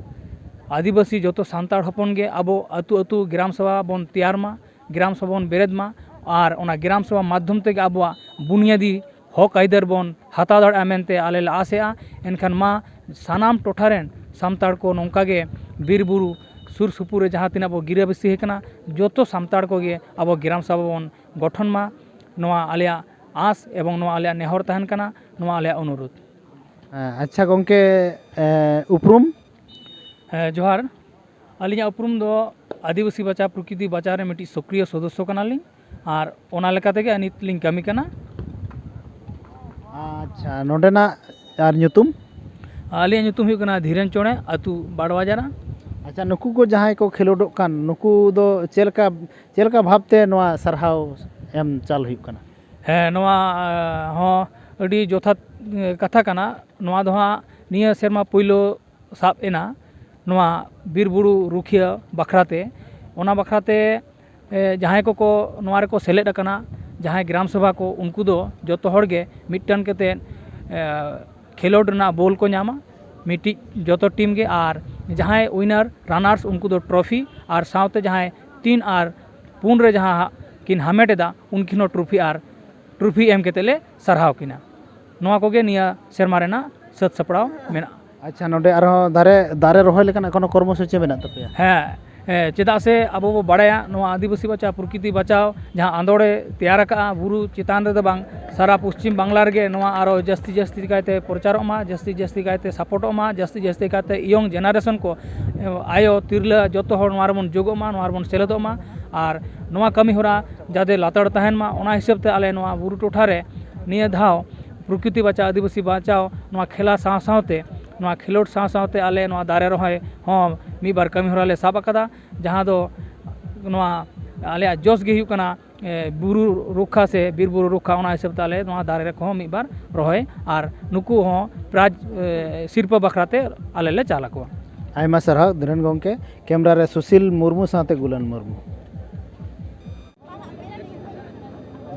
ᱟᱹᱫᱤᱵᱟᱹᱥᱤ, ᱡᱚᱛᱚ ᱥᱟᱱᱛᱟᱲ ᱦᱚᱯᱚᱱ ᱜᱮ ᱟᱵᱚ ᱟᱹᱛᱩ ᱟᱹᱛᱩ ᱜᱨᱟᱢ ᱥᱚᱵᱷᱟ ᱵᱚᱱ ᱛᱮᱭᱟᱨ ᱢᱟ, ᱜᱨᱟᱢ ᱥᱚᱵᱷᱟ ᱵᱚᱱ ᱵᱮᱨᱮᱫ ᱢᱟ᱾ ᱟᱨ ᱚᱱᱟ ᱜᱨᱟᱢ ᱥᱚᱵᱷᱟ ᱢᱟᱫᱽᱫᱷᱚᱢ ᱛᱮᱜᱮ ᱟᱵᱚᱣᱟᱜ ᱵᱩᱱᱤᱭᱟᱹᱫᱤ ᱦᱚᱠ ᱟᱹᱭᱫᱟᱹᱨ ᱵᱚᱱ ᱦᱟᱛᱟᱣ ᱫᱟᱲᱮᱭᱟᱜᱼᱟ ᱢᱮᱱᱛᱮ ᱟᱞᱮ ᱞᱮ ᱟᱥᱮᱜᱼᱟ᱾ ᱮᱱᱠᱷᱟᱱ ᱢᱟ ᱥᱟᱱᱟᱢ ᱴᱚᱴᱷᱟ ᱨᱮᱱ ᱥᱟᱱᱛᱟᱲ ᱠᱚ ᱱᱚᱝᱠᱟ ᱜᱮ ᱵᱤᱨ ᱵᱩᱨᱩ ᱥᱩᱨ ᱥᱩᱯᱩᱨ ᱨᱮ ᱡᱟᱦᱟᱸ ᱛᱤᱱᱟᱹᱜ ᱵᱚ ᱜᱤᱨᱟᱹᱵᱟᱹᱥᱤ ᱟᱠᱟᱱᱟ, ᱡᱚᱛᱚ ᱥᱟᱱᱛᱟᱲ ᱠᱚᱜᱮ ᱟᱵᱚ ᱜᱨᱟᱢ ᱥᱚᱵᱷᱟ ᱵᱚᱱ ᱜᱚᱴᱷᱚᱱ ᱢᱟ᱾ ᱱᱚᱣᱟ ᱟᱞᱮᱭᱟᱜ ᱟᱸᱥ ᱮᱵᱚᱝ ᱱᱚᱣᱟ ᱟᱞᱮᱭᱟᱜ ᱱᱮᱦᱚᱨ ᱛᱟᱦᱮᱱ ᱠᱟᱱᱟ, ᱱᱚᱣᱟ ᱟᱞᱮᱭᱟᱜ ᱚᱱᱩᱨᱳᱫᱷ᱾ ᱦᱮᱸ, ᱟᱪᱪᱷᱟ ᱜᱚᱢᱠᱮ, ᱮ, ᱩᱯᱨᱩᱢ? ᱦᱮᱸ, ᱡᱚᱦᱟᱨ᱾ ᱟᱹᱞᱤᱧᱟᱜ ᱩᱯᱨᱩᱢ ᱫᱚ ᱟᱹᱫᱤᱵᱟᱹᱥᱤ ᱵᱟᱪᱟᱣ ᱯᱨᱚᱠᱨᱤᱛᱤ ᱵᱟᱪᱟᱣ ᱨᱮ ᱢᱤᱫᱴᱤᱡ ᱥᱚᱠᱨᱤᱭᱚ ᱥᱚᱫᱚᱥᱥᱚ ᱠᱟᱱᱟᱞᱤᱧ, ᱟᱨ ᱚᱱᱟ ᱞᱮᱠᱟ ᱛᱮᱜᱮ ᱱᱤᱛ ᱞᱤᱧ ᱠᱟᱹᱢᱤ ᱠᱟᱱᱟ᱾ ᱟᱪᱪᱷᱟ, ᱱᱚᱰᱮᱱᱟᱜ ᱟᱨ ᱧᱩᱛᱩᱢ? ᱟᱹᱞᱤᱧᱟᱜ ᱧᱩᱛᱩᱢ ᱦᱩᱭᱩᱜ ᱠᱟᱱᱟ ᱫᱷᱤᱨᱮᱱ ᱪᱚᱬᱮ, ᱟᱹᱛᱩ ᱵᱟᱲᱣᱟᱡᱟᱨᱟ᱾ ᱟᱪᱪᱷᱟ, ᱱᱩᱠᱩ ᱠᱚ ᱡᱟᱦᱟᱸᱭ ᱠᱚ ᱠᱷᱮᱞᱳᱰᱚᱜ ᱠᱟᱱ, ᱱᱩᱠᱩ ᱫᱚ ᱪᱮᱫ ᱞᱮᱠᱟ, ᱪᱮᱫ ᱞᱮᱠᱟ ᱵᱷᱟᱵᱽᱛᱮ ᱱᱚᱣᱟ ᱥᱟᱨᱦᱟᱣ ᱮᱢ ᱪᱟᱞ ᱦᱩᱭᱩᱜ ᱠᱟᱱᱟ? ᱦᱮᱸ, ᱱᱚᱣᱟ, ᱟᱸ, ᱦᱚᱸ ᱟᱹᱰᱤ ᱡᱚᱛᱷᱟᱛ, ᱟᱸ, ᱠᱟᱛᱷᱟ ᱠᱟᱱᱟ᱾ ᱱᱚᱣᱟ ᱫᱚ ᱦᱟᱸᱜ ᱱᱤᱭᱟᱹ ᱥᱮᱨᱢᱟ ᱯᱳᱭᱞᱳ ᱥᱟᱵ ᱮᱱᱟ ᱱᱚᱣᱟ ᱵᱤᱨ ᱵᱩᱨᱩ ᱨᱩᱠᱷᱤᱭᱟᱹ ᱵᱟᱠᱷᱨᱟ ᱛᱮ᱾ ᱚᱱᱟ ᱵᱟᱠᱷᱨᱟ ᱛᱮ ᱮ, ᱡᱟᱦᱟᱸᱭ ᱠᱚᱠᱚ ᱱᱚᱣᱟ ᱨᱮᱠᱚ ᱥᱮᱞᱮᱫ ᱟᱠᱟᱱᱟ, ᱡᱟᱦᱟᱸᱭ ᱜᱨᱟᱢ ᱥᱚᱵᱷᱟ ᱠᱚ, ᱩᱱᱠᱩ ᱫᱚ ᱡᱚᱛᱚ ᱦᱚᱲ ᱜᱮ ᱢᱤᱫᱴᱟᱝ ᱠᱟᱛᱮᱫ, ᱮ, ᱠᱷᱮᱞᱳᱰ ᱨᱮᱱᱟᱜ ᱵᱚᱞ ᱠᱚ ᱧᱟᱢᱟ, ᱢᱤᱫᱴᱤᱡ ᱡᱚᱛᱚ ᱴᱤᱢ ᱜᱮ᱾ ᱟᱨ ᱡᱟᱦᱟᱸᱭ ᱩᱭᱱᱟᱨ, ᱨᱟᱱᱟᱨᱥ, ᱩᱱᱠᱩ ᱫᱚ ᱴᱨᱚᱯᱷᱤ, ᱟᱨ ᱥᱟᱶᱛᱮ ᱡᱟᱦᱟᱸᱭ ᱛᱤᱱ ᱟᱨ ᱯᱩᱱ ᱨᱮ ᱡᱟᱦᱟᱸ ᱦᱟᱸᱜ ᱠᱤᱱ ᱦᱟᱢᱮᱴ ᱮᱫᱟ, ᱩᱱᱠᱤᱱ ᱦᱚᱸ ᱴᱨᱚᱯᱷᱤ ᱟᱨ ᱴᱨᱚᱯᱷᱤ ᱮᱢ ᱠᱟᱛᱮᱫ ᱞᱮ ᱥᱟᱨᱦᱟᱣ ᱠᱤᱱᱟ᱾ ᱱᱚᱣᱟ ᱠᱚᱜᱮ ᱱᱤᱭᱟᱹ ᱥᱮᱨᱢᱟ ᱨᱮᱱᱟᱜ ᱥᱟᱹᱛ ᱥᱟᱯᱲᱟᱣ ᱢᱮᱱᱟᱜᱼᱟ᱾ ᱟᱪᱪᱷᱟ, ᱱᱚᱰᱮ ᱟᱨᱦᱚᱸ ᱫᱟᱨᱮ, ᱫᱟᱨᱮ ᱨᱚᱦᱚᱭ ᱞᱮᱠᱟᱱᱟᱜ ᱠᱳᱱᱳ ᱠᱚᱨᱢᱚᱥᱩᱪᱤ ᱢᱮᱱᱟᱜ ᱛᱟᱯᱮᱭᱟ? ᱦᱮᱸ, ᱦᱮᱸ, ᱪᱮᱫᱟᱜ ᱥᱮ ᱟᱵᱚ ᱵᱚ ᱵᱟᱲᱟᱭᱟ, ᱱᱚᱣᱟ ᱟᱹᱫᱤᱵᱟᱹᱥᱤ ᱵᱟᱧᱪᱟᱣ, ᱯᱨᱚᱠᱨᱤᱛᱤ ᱵᱟᱧᱪᱟᱣ ᱡᱟᱦᱟᱸ ᱟᱸᱫᱳᱲ ᱮ ᱛᱮᱭᱟᱨ ᱟᱠᱟᱫᱼᱟ, ᱵᱩᱨᱩ ᱪᱮᱛᱟᱱ ᱨᱮᱫᱚ ᱵᱟᱝ, ᱥᱟᱨᱟ ᱯᱚᱥᱪᱤᱢ ᱵᱟᱝᱞᱟ ᱨᱮᱜᱮ ᱱᱚᱣᱟ ᱟᱨᱚ ᱡᱟᱹᱥᱛᱤ ᱡᱟᱹᱥᱛᱤ ᱠᱟᱭᱛᱮ ᱯᱨᱚᱪᱟᱨᱚᱜ ᱢᱟ, ᱡᱟᱹᱥᱛᱤ ᱡᱟᱹᱥᱛᱤ ᱠᱟᱭᱛᱮ ᱥᱟᱯᱳᱨᱴᱚᱜ ᱢᱟ, ᱡᱟᱹᱥᱛᱤ ᱡᱟᱹᱥᱛᱤ ᱠᱟᱭᱛᱮ ᱤᱭᱚᱝ ᱡᱮᱱᱟᱨᱮᱥᱚᱱ ᱠᱚ, ᱮ, ᱟᱭᱳ, ᱛᱤᱨᱞᱟᱹ, ᱡᱚᱛᱚ ᱦᱚᱲ ᱱᱚᱣᱟ ᱨᱮᱵᱚᱱ ᱡᱳᱜᱚᱜ ᱢᱟ, ᱱᱚᱣᱟ ᱨᱮᱵᱚᱱ ᱥᱮᱞᱮᱫᱚᱜ ᱢᱟ᱾ ᱟᱨ ᱱᱚᱣᱟ ᱠᱟᱹᱢᱤ ᱦᱚᱨᱟ ᱡᱟᱛᱮ ᱞᱟᱛᱟᱲ ᱛᱟᱦᱮᱱ ᱢᱟ, ᱚᱱᱟ ᱦᱤᱥᱟᱹᱵ ᱛᱮ ᱟᱞᱮ ᱱᱚᱣᱟ ᱵᱩᱨᱩ ᱴᱚᱴᱷᱟ ᱨᱮ ᱱᱤᱭᱟᱹ ᱫᱷᱟᱣ ᱯᱨᱚᱠᱨᱤᱛᱤ ᱵᱟᱧᱪᱟᱣ, ᱟᱹᱫᱤᱵᱟᱹᱥᱤ ᱵᱟᱧᱪᱟᱣ, ᱱᱚᱣᱟ ᱠᱷᱮᱞᱟ ᱥᱟᱶ ᱥᱟᱶᱛᱮ, ᱱᱚᱣᱟ ᱠᱷᱮᱞᱳᱰ ᱥᱟᱶ ᱥᱟᱶᱛᱮ ᱟᱞᱮ ᱱᱚᱣᱟ ᱫᱟᱨᱮ ᱨᱚᱦᱚᱭ ᱦᱚᱸ ᱢᱤᱫ ᱵᱟᱨ ᱠᱟᱹᱢᱤ ᱦᱚᱨᱟ ᱞᱮ ᱥᱟᱵ ᱟᱠᱟᱫᱟ, ᱡᱟᱦᱟᱸ ᱫᱚ ᱱᱚᱣᱟ ᱟᱞᱮᱭᱟᱜ ᱡᱚᱥ ᱜᱮ ᱦᱩᱭᱩᱜ ᱠᱟᱱᱟ, ᱮ, ᱵᱩᱨᱩ ᱨᱚᱠᱠᱷᱟ ᱥᱮ ᱵᱤᱨ ᱵᱩᱨᱩ ᱨᱚᱠᱠᱷᱟ, ᱚᱱᱟ ᱦᱤᱥᱟᱹᱵ ᱛᱮ ᱟᱞᱮ ᱱᱚᱣᱟ ᱫᱟᱨᱮ ᱠᱚᱦᱚᱸ ᱢᱤᱫ ᱵᱟᱨ ᱨᱚᱦᱚᱭ ᱟᱨ ᱱᱩᱠᱩ ᱦᱚᱸ ᱯᱨᱟᱭᱤᱡᱽ, ᱮ, ᱥᱤᱨᱯᱟᱹ ᱵᱟᱠᱷᱨᱟ ᱛᱮ ᱟᱞᱮ ᱞᱮ ᱪᱟᱞ ᱟᱠᱚᱣᱟ᱾ ᱟᱭᱢᱟ ᱥᱟᱨᱦᱟᱣ ᱫᱷᱤᱨᱮᱱ ᱜᱚᱢᱠᱮ᱾ ᱠᱮᱢᱨᱟ ᱨᱮ ᱥᱩᱥᱤᱞ ᱢᱩᱨᱢᱩ ᱥᱟᱶᱛᱮ ᱜᱩᱞᱟᱱ ᱢᱩᱨᱢᱩ᱾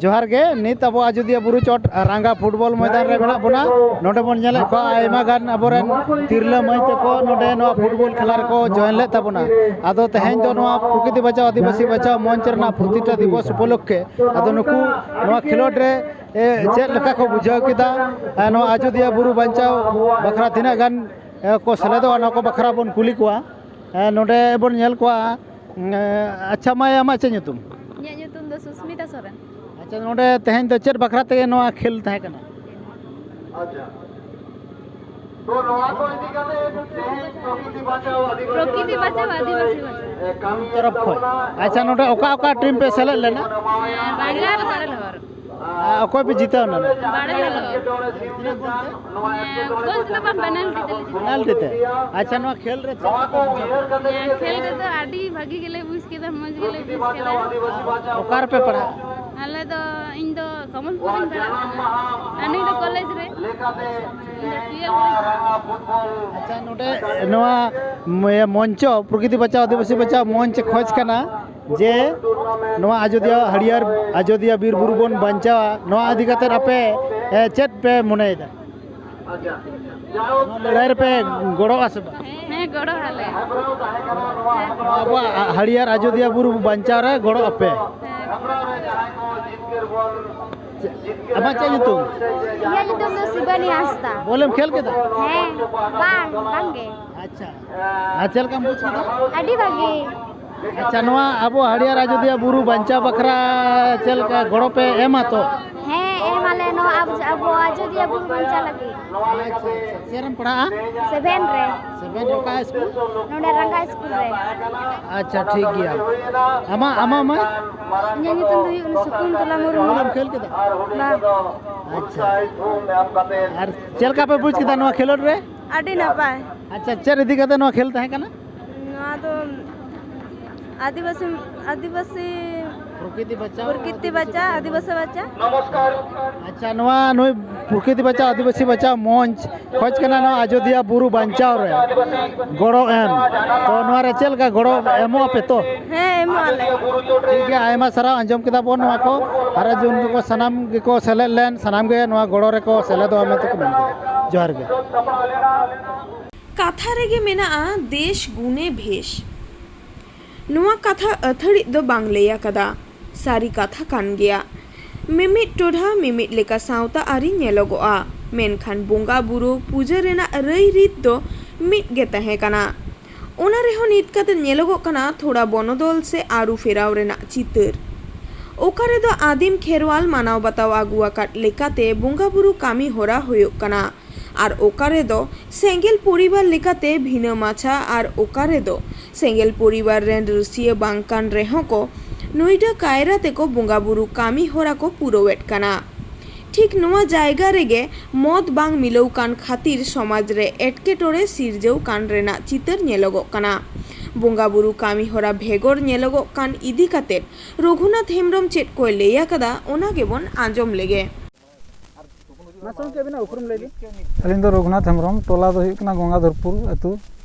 ᱡᱚᱦᱟᱨ ᱜᱮ᱾ ᱱᱤᱛ ᱟᱵᱚ ᱟᱡᱚᱫᱤᱭᱟᱹ ᱵᱩᱨᱩ ᱪᱚᱴ ᱨᱟᱝᱜᱟ ᱯᱷᱩᱴᱵᱚᱞ ᱢᱚᱭᱫᱟᱱ ᱨᱮ ᱢᱮᱱᱟᱜ ᱵᱚᱱᱟ᱾ ᱱᱚᱰᱮ ᱵᱚᱱ ᱧᱮᱞᱮᱫ ᱠᱚᱣᱟ ᱟᱭᱢᱟ ᱜᱟᱱ ᱟᱵᱚᱨᱮᱱ ᱛᱤᱨᱞᱟᱹ ᱢᱟᱹᱭ ᱛᱟᱠᱚ ᱱᱚᱰᱮ ᱱᱚᱣᱟ ᱯᱷᱩᱴᱵᱚᱞ ᱠᱷᱮᱞᱟ ᱨᱮᱠᱚ ᱡᱚᱭᱮᱱ ᱞᱮᱫ ᱛᱟᱵᱚᱱᱟ᱾ ᱟᱫᱚ ᱛᱮᱦᱮᱧ ᱫᱚ ᱱᱚᱣᱟ ᱯᱨᱚᱠᱨᱤᱛᱤ ᱵᱟᱧᱪᱟᱣ ᱟᱹᱫᱤᱵᱟᱹᱥᱤ ᱵᱟᱧᱪᱟᱣ ᱢᱚᱧᱪ ᱨᱮᱱᱟᱜ ᱯᱨᱚᱛᱤᱴᱟ ᱫᱤᱵᱚᱥ ᱩᱯᱚᱞᱚᱠᱠᱷᱮ ᱟᱫᱚ ᱱᱩᱠᱩ ᱱᱚᱣᱟ ᱠᱷᱮᱞᱳᱰ ᱨᱮ, ᱮ, ᱪᱮᱫ ᱞᱮᱠᱟ ᱠᱚ ᱵᱩᱡᱷᱟᱹᱣ ᱠᱮᱫᱟ, ᱮ, ᱱᱚᱣᱟ ᱟᱡᱚᱫᱤᱭᱟᱹ ᱵᱩᱨᱩ ᱵᱟᱧᱪᱟᱣ ᱵᱟᱠᱷᱨᱟ ᱛᱤᱱᱟᱹᱜ ᱜᱟᱱ, ᱮ, ᱠᱚ ᱥᱮᱞᱮᱫᱚᱜᱼᱟ, ᱱᱚᱣᱟ ᱠᱚ ᱵᱟᱠᱷᱨᱟ ᱵᱚᱱ ᱠᱩᱞᱤ ᱠᱚᱣᱟ᱾ ᱮ, ᱱᱚᱰᱮ ᱵᱚᱱ ᱧᱮᱞ ᱠᱚᱣᱟ᱾ ᱮ, ᱟᱪᱪᱷᱟ ᱢᱟᱹᱭ, ᱟᱢᱟᱜ ᱪᱮᱫ ᱧᱩᱛᱩᱢ? ᱤᱧᱟᱹᱜ ᱧᱩᱛᱩᱢ ᱫᱚ ᱥᱩᱥᱢᱤᱛᱟ ᱥᱚᱨᱮᱱ᱾ ᱟᱪᱪᱷᱟ, ᱱᱚᱰᱮ ᱛᱮᱦᱮᱧ ᱫᱚ ᱪᱮᱫ ᱵᱟᱠᱷᱨᱟ ᱛᱮ ᱱᱚᱣᱟ ᱠᱷᱮᱞ ᱛᱟᱦᱮᱸ ᱠᱟᱱᱟ? ᱟᱪᱪᱷᱟ᱾ ᱛᱚ ᱱᱚᱣᱟ ᱠᱚ ᱤᱫᱤ ᱠᱟᱛᱮ ᱛᱮᱦᱮᱧ ᱯᱨᱚᱠᱨᱤᱛᱤ ᱵᱟᱧᱪᱟᱣ ᱟᱹᱫᱤᱵᱟᱹᱥᱤ ᱯᱨᱚᱠᱨᱤᱛᱤ ᱵᱟᱧᱪᱟᱣ ᱟᱹᱫᱤᱵᱟᱹᱥᱤ ᱵᱟᱧᱪᱟᱣ᱾ ᱮ, ᱠᱟᱹᱢᱤ ᱛᱚᱨᱚᱯ ᱠᱷᱚᱱ᱾ ᱛᱟᱵᱚᱱᱟ᱾ ᱟᱪᱪᱷᱟ, ᱱᱚᱰᱮ ᱚᱠᱟ ᱚᱠᱟ ᱴᱤᱢ ᱯᱮ ᱥᱮᱞᱮᱫ ᱞᱮᱱᱟ? ᱦᱮᱸ, ᱵᱟᱝᱜᱟᱞ ᱵᱟᱲᱮ ᱞᱚᱦᱚᱨ᱾ ᱟᱨ ᱚᱠᱚᱭ ᱯᱮ ᱡᱤᱛᱟᱹᱣ ᱮᱱᱟ? ᱵᱟᱲᱮ ᱞᱚᱦᱚᱨ᱾ ᱛᱤᱱᱟᱹᱜ ᱜᱳᱞ ᱛᱮ? ᱦᱮᱸ, ᱜᱳᱞ ᱛᱮᱫᱚ ᱵᱟᱝ, ᱯᱮᱱᱟᱞᱴᱤ ᱛᱮᱞᱮ ᱡᱤᱛᱟᱹᱣ᱾ ᱯᱮᱱᱟᱞᱴᱤ ᱛᱮ? ᱟᱪᱪᱷᱟ, ᱱᱚᱣᱟ ᱠᱷᱮᱞ ᱨᱮ ᱪᱮᱫ ᱞᱮᱠᱟ ᱯᱮ ᱵᱩᱡᱷᱟᱹᱣ ᱠᱮᱫᱟ? ᱦᱮᱸ, ᱠᱷᱮᱞ ᱨᱮᱫᱚ ᱟᱹᱰᱤ ᱵᱷᱟᱹᱜᱤ ᱜᱮᱞᱮ ᱵᱩᱡᱽ ᱠᱮᱫᱟ, ᱢᱚᱡᱽ ᱜᱮᱞᱮ ᱵᱩᱡᱽ ᱠᱮᱫᱟ᱾ ᱚᱠᱟ ᱨᱮᱯᱮ ᱯᱟᱲᱦᱟᱜᱼᱟ? ᱟᱞᱮ ᱫᱚ, ᱤᱧ ᱫᱚ ᱠᱚᱢᱚᱞᱯᱩᱨ ᱨᱤᱧ ᱯᱟᱲᱦᱟᱜ ᱠᱟᱱᱟ᱾ ᱟᱨ ᱱᱩᱭ ᱫᱚ ᱠᱚᱞᱮᱡᱽ ᱨᱮ᱾ ᱤᱧ ᱫᱚ ᱴᱩᱭᱮᱞᱵᱷ ᱨᱮ᱾ ᱟᱪᱪᱷᱟ, ᱱᱚᱰᱮ ᱱᱚᱣᱟ ᱢᱚᱧᱪᱚ, ᱯᱨᱚᱠᱨᱤᱛᱤ ᱵᱟᱧᱪᱟᱣ ᱟᱹᱫᱤᱵᱟᱹᱥᱤ ᱵᱟᱧᱪᱟᱣ ᱢᱚᱧᱪ ᱠᱷᱚᱡᱽ ᱠᱟᱱᱟ, ᱡᱮ ᱱᱚᱣᱟ ᱟᱡᱚᱫᱤᱭᱟᱹ ᱦᱟᱹᱨᱭᱟᱹᱲ ᱟᱡᱚᱫᱤᱭᱟᱹ ᱵᱤᱨ ᱵᱩᱨᱩ ᱵᱚᱱ ᱵᱟᱧᱪᱟᱣᱟ, ᱱᱚᱣᱟ ᱤᱫᱤ ᱠᱟᱛᱮᱫ ᱟᱯᱮ, ᱮ, ᱪᱮᱫ ᱯᱮ ᱢᱚᱱᱮᱭᱮᱫᱟ? ᱱᱚᱣᱟ ᱞᱟᱹᱲᱦᱟᱹᱭ ᱨᱮᱯᱮ ᱜᱚᱲᱚᱜᱼᱟ ᱥᱮ ᱵᱟᱝ? ᱦᱮᱸ, ᱜᱚᱲᱚ ᱟᱞᱮ᱾ ᱟᱵᱚᱣᱟᱜ ᱦᱟᱹᱨᱭᱟᱹᱲ ᱟᱡᱚᱫᱤᱭᱟᱹ ᱵᱩᱨᱩ ᱵᱟᱧᱪᱟᱣ ᱨᱮ ᱜᱚᱲᱚᱜ ᱟᱯᱮ? ᱦᱮᱸ᱾ ᱟᱢᱟᱜ ᱪᱮᱫ ᱧᱩᱛᱩᱢ? ᱤᱧᱟᱹᱜ ᱧᱩᱛᱩᱢ ᱫᱚ ᱥᱤᱵᱟᱱᱤ ᱦᱟᱸᱥᱫᱟ᱾ ᱵᱚᱞᱮᱢ ᱠᱷᱮᱞ ᱠᱮᱫᱟ? ᱦᱮᱸ, ᱵᱟᱝ, ᱵᱟᱝᱜᱮ᱾ ᱟᱪᱪᱷᱟ, ᱟᱨ ᱪᱮᱫ ᱞᱮᱠᱟᱢ ᱵᱩᱡᱽ ᱠᱮᱫᱟ? ᱟᱹᱰᱤ ᱵᱷᱟᱹᱜᱤ᱾ ᱟᱪᱪᱷᱟ, ᱱᱚᱣᱟ ᱟᱵᱚ ᱦᱟᱹᱨᱭᱟᱹᱲ ᱟᱡᱚᱫᱤᱭᱟᱹ ᱵᱩᱨᱩ ᱵᱟᱧᱪᱟᱣ ᱵᱟᱠᱷᱨᱟ ᱪᱮᱫ ᱞᱮᱠᱟ ᱜᱚᱲᱚ ᱯᱮ ᱮᱢᱟ ᱛᱚ? ᱦᱮᱸ, ᱮᱢ ᱟᱞᱮ ᱱᱚᱣᱟ ᱟᱵ-, ᱟᱵᱚ ᱟᱡᱚᱫᱤᱭᱟᱹ ᱵᱩᱨᱩ ᱵᱟᱧᱪᱟᱣ ᱞᱟᱹᱜᱤᱫ᱾ ᱟᱪᱪᱷᱟ, ᱟᱪᱪᱷᱟ᱾ ᱪᱮᱫ ᱨᱮᱢ ᱯᱟᱲᱦᱟᱜᱼᱟ? ᱥᱮᱵᱷᱮᱱ ᱨᱮ᱾ ᱥᱮᱵᱷᱮᱱ ᱨᱮ ᱚᱠᱟ ᱥᱠᱩᱞ? ᱱᱚᱰᱮ ᱨᱟᱝᱜᱟ ᱥᱠᱩᱞ ᱨᱮ᱾ ᱟᱪᱪᱷᱟ, ᱴᱷᱤᱠ ᱜᱮᱭᱟ᱾ ᱟᱢᱟᱜ, ᱟᱢᱟᱜ ᱢᱟᱹᱭ? ᱤᱧᱟᱹᱜ ᱧᱩᱛᱩᱢ ᱫᱚ ᱦᱩᱭᱩᱜ ᱠᱟᱱᱟ ᱥᱩᱠᱩᱱᱛᱚᱞᱟ ᱢᱩᱨᱢᱩ᱾ ᱵᱚᱞᱮᱢ ᱠᱷᱮᱞ ᱠᱮᱫᱟ? ᱵᱟᱝ᱾ ᱟᱪᱪᱷᱟ᱾ ᱟᱨ ᱪᱮᱫ ᱞᱮᱠᱟ ᱯᱮ ᱵᱩᱡᱽ ᱠᱮᱫᱟ ᱱᱚᱣᱟ ᱠᱷᱮᱞᱳᱰ ᱨᱮ? ᱟᱹᱰᱤ ᱱᱟᱯᱟᱭ᱾ ᱟᱪᱪᱷᱟ, ᱪᱮᱫ ᱤᱫᱤ ᱠᱟᱛᱮ ᱱᱚᱣᱟ ᱠᱷᱮᱞ ᱛᱟᱦᱮᱸ ᱠᱟᱱᱟ? ᱱᱚᱣᱟ ᱫᱚ ᱟᱹᱫᱤᱵᱟᱹᱥᱤ, ᱟᱹᱫᱤᱵᱟᱹᱥᱤ ᱯᱨᱚᱠᱨᱤᱛᱤ ᱵᱟᱪᱟᱣ, ᱯᱨᱚᱠᱨᱤᱛᱤ ᱵᱟᱪᱟᱣ, ᱟᱹᱫᱤᱵᱟᱹᱥᱤ ᱵᱟᱪᱟᱣ᱾ ᱟᱪᱪᱷᱟ, ᱱᱚᱣᱟ ᱱᱩᱭ ᱯᱨᱚᱠᱨᱤᱛᱤ ᱵᱟᱪᱟᱣ, ᱟᱹᱫᱤᱵᱟᱹᱥᱤ ᱵᱟᱪᱟᱣ ᱢᱚᱧᱪ ᱠᱷᱚᱡ ᱠᱟᱱᱟ ᱱᱚᱣᱟ ᱟᱡᱚᱫᱤᱭᱟᱹ ᱵᱩᱨᱩ ᱵᱟᱧᱪᱟᱣ ᱨᱮ ᱜᱚᱲᱚ ᱮᱢ᱾ ᱛᱚ, ᱱᱚᱣᱟ ᱨᱮ ᱪᱮᱫ ᱞᱮᱠᱟ ᱜᱚᱲᱚ ᱮᱢᱚᱜ ᱟᱯᱮ ᱛᱚ? ᱦᱮᱸ, ᱮᱢᱚᱜ ᱟᱞᱮ᱾ ᱴᱷᱤᱠ ᱜᱮᱭᱟ, ᱟᱭᱢᱟ ᱥᱟᱨᱦᱟᱣ᱾ ᱟᱸᱡᱚᱢ ᱠᱮᱫᱟ ᱵᱚᱱ ᱱᱚᱣᱟ ᱠᱚ, ᱟᱨ ᱡᱩᱱ ᱠᱚ ᱥᱟᱱᱟᱢ ᱜᱮᱠᱚ ᱥᱮᱞᱮᱫ ᱞᱮᱱ, ᱥᱟᱱᱟᱢ ᱜᱮ ᱱᱚᱣᱟ ᱜᱚᱲᱚ ᱨᱮᱠᱚ ᱥᱮᱞᱮᱫᱚᱜᱼᱟ ᱢᱮᱱᱛᱮ ᱠᱚ ᱢᱮᱱ ᱠᱮᱫᱟ᱾ ᱡᱚᱦᱟᱨ ᱜᱮ᱾ ᱠᱟᱛᱷᱟ ᱨᱮᱜᱮ ᱢᱮᱱᱟᱜᱼᱟ, ᱫᱮᱥ ᱜᱩᱱᱮ ᱵᱷᱮᱥ᱾ ᱱᱚᱣᱟ ᱠᱟᱛᱷᱟ ᱟᱹᱛᱷᱟᱹᱲᱤᱡ ᱫᱚ ᱵᱟᱝ ᱞᱟᱹᱭ ᱟᱠᱟᱫᱟ, ᱥᱟᱹᱨᱤ ᱠᱟᱛᱷᱟ ᱠᱟᱱ ᱜᱮᱭᱟ᱾ ᱢᱤᱢᱤᱫ ᱴᱚᱴᱷᱟ ᱢᱤᱢᱤᱫ ᱞᱮᱠᱟ ᱥᱟᱶᱛᱟ ᱟᱹᱨᱤ ᱧᱮᱞᱚᱜᱚᱜᱼᱟ, ᱢᱮᱱᱠᱷᱟᱱ ᱵᱚᱸᱜᱟ ᱵᱩᱨᱩ ᱯᱩᱡᱟᱹ ᱨᱮᱱᱟᱜ ᱨᱟᱹᱭ ᱨᱤᱛ ᱫᱚ ᱢᱤᱫ ᱜᱮ ᱛᱟᱦᱮᱸ ᱠᱟᱱᱟ᱾ ᱚᱱᱟ ᱨᱮᱦᱚᱸ ᱱᱤᱛ ᱠᱟᱛᱮ ᱧᱮᱞᱚᱜᱚᱜ ᱠᱟᱱᱟ ᱛᱷᱚᱲᱟ ᱵᱚᱱᱚᱫᱚᱞ ᱥᱮ ᱟᱹᱨᱩ ᱯᱷᱮᱨᱟᱣ ᱨᱮᱱᱟᱜ ᱪᱤᱛᱟᱹᱨ᱾ ᱚᱠᱟ ᱨᱮᱫᱚ ᱟᱹᱫᱤᱢ ᱠᱷᱮᱨᱣᱟᱞ ᱢᱟᱱᱟᱣ ᱵᱟᱛᱟᱣ ᱟᱹᱜᱩ ᱟᱠᱟᱫ ᱞᱮᱠᱟᱛᱮ ᱵᱚᱸᱜᱟ ᱵᱩᱨᱩ ᱠᱟᱹᱢᱤ ᱦᱚᱨᱟ ᱦᱩᱭᱩᱜ ᱠᱟᱱᱟ, ᱟᱨ ᱚᱠᱟ ᱨᱮᱫᱚ ᱥᱮᱸᱜᱮᱞ ᱯᱚᱨᱤᱵᱟᱨ ᱞᱮᱠᱟᱛᱮ ᱵᱷᱤᱱᱟᱹ ᱢᱟᱪᱷᱟ, ᱟᱨ ᱚᱠᱟ ᱨᱮᱫᱚ ᱥᱮᱸᱜᱮᱞ ᱯᱚᱨᱤᱵᱟᱨ ᱨᱮᱱ ᱨᱟᱹᱥᱤᱭᱟᱹ ᱵᱟᱝ ᱠᱟᱱ ᱨᱮᱦᱚᱸ ᱠᱚ ᱱᱩᱭᱰᱟᱹ ᱠᱟᱭᱨᱟ ᱛᱮᱠᱚ ᱵᱚᱸᱜᱟ ᱵᱩᱨᱩ ᱠᱟᱹᱢᱤ ᱦᱚᱨᱟ ᱠᱚ ᱯᱩᱨᱟᱹᱣᱮᱫ ᱠᱟᱱᱟ᱾ ᱴᱷᱤᱠ ᱱᱚᱣᱟ ᱡᱟᱭᱜᱟ ᱨᱮᱜᱮ ᱢᱚᱛ ᱵᱟᱝ ᱢᱤᱞᱟᱹᱣ ᱠᱟᱱ ᱠᱷᱟᱹᱛᱤᱨ ᱥᱚᱢᱟᱡᱽ ᱨᱮ ᱮᱴᱠᱮᱴᱚᱬᱮ ᱥᱤᱨᱡᱟᱹᱣ ᱠᱟᱱ ᱨᱮᱱᱟᱜ ᱪᱤᱛᱟᱹᱨ ᱧᱮᱞᱚᱜᱚᱜ ᱠᱟᱱᱟ᱾ ᱵᱚᱸᱜᱟ ᱵᱩᱨᱩ ᱠᱟᱹᱢᱤ ᱦᱚᱨᱟ ᱵᱷᱮᱜᱚᱨ ᱧᱮᱞᱚᱜᱚᱜ ᱠᱟᱱ ᱤᱫᱤ ᱠᱟᱛᱮ ᱨᱚᱜᱷᱩᱱᱟᱛᱷ ᱦᱮᱢᱵᱨᱚᱢ ᱪᱮᱫ ᱠᱚᱭ ᱞᱟᱹᱭ ᱟᱠᱟᱫᱟ, ᱚᱱᱟ ᱜᱮᱵᱚᱱ ᱟᱸᱡᱚᱢ ᱞᱮᱜᱮ᱾ ᱢᱟ ᱥᱚᱝᱠᱮ ᱟᱹᱵᱤᱱᱟᱜ ᱩᱯᱨᱩᱢ ᱞᱟᱹᱭ ᱵᱤᱱ᱾ ᱟᱹᱞᱤᱧ ᱫᱚ ᱨᱚᱜᱷᱩᱱᱟᱛᱷ ᱦᱮᱢᱵᱨᱚᱢ, ᱴᱚᱞᱟ ᱫᱚ ᱦᱩᱭᱩᱜ ᱠᱟᱱᱟ ᱜᱚᱝᱜᱟᱫᱷᱚᱨᱯᱩᱨ ᱟᱹᱛᱩ,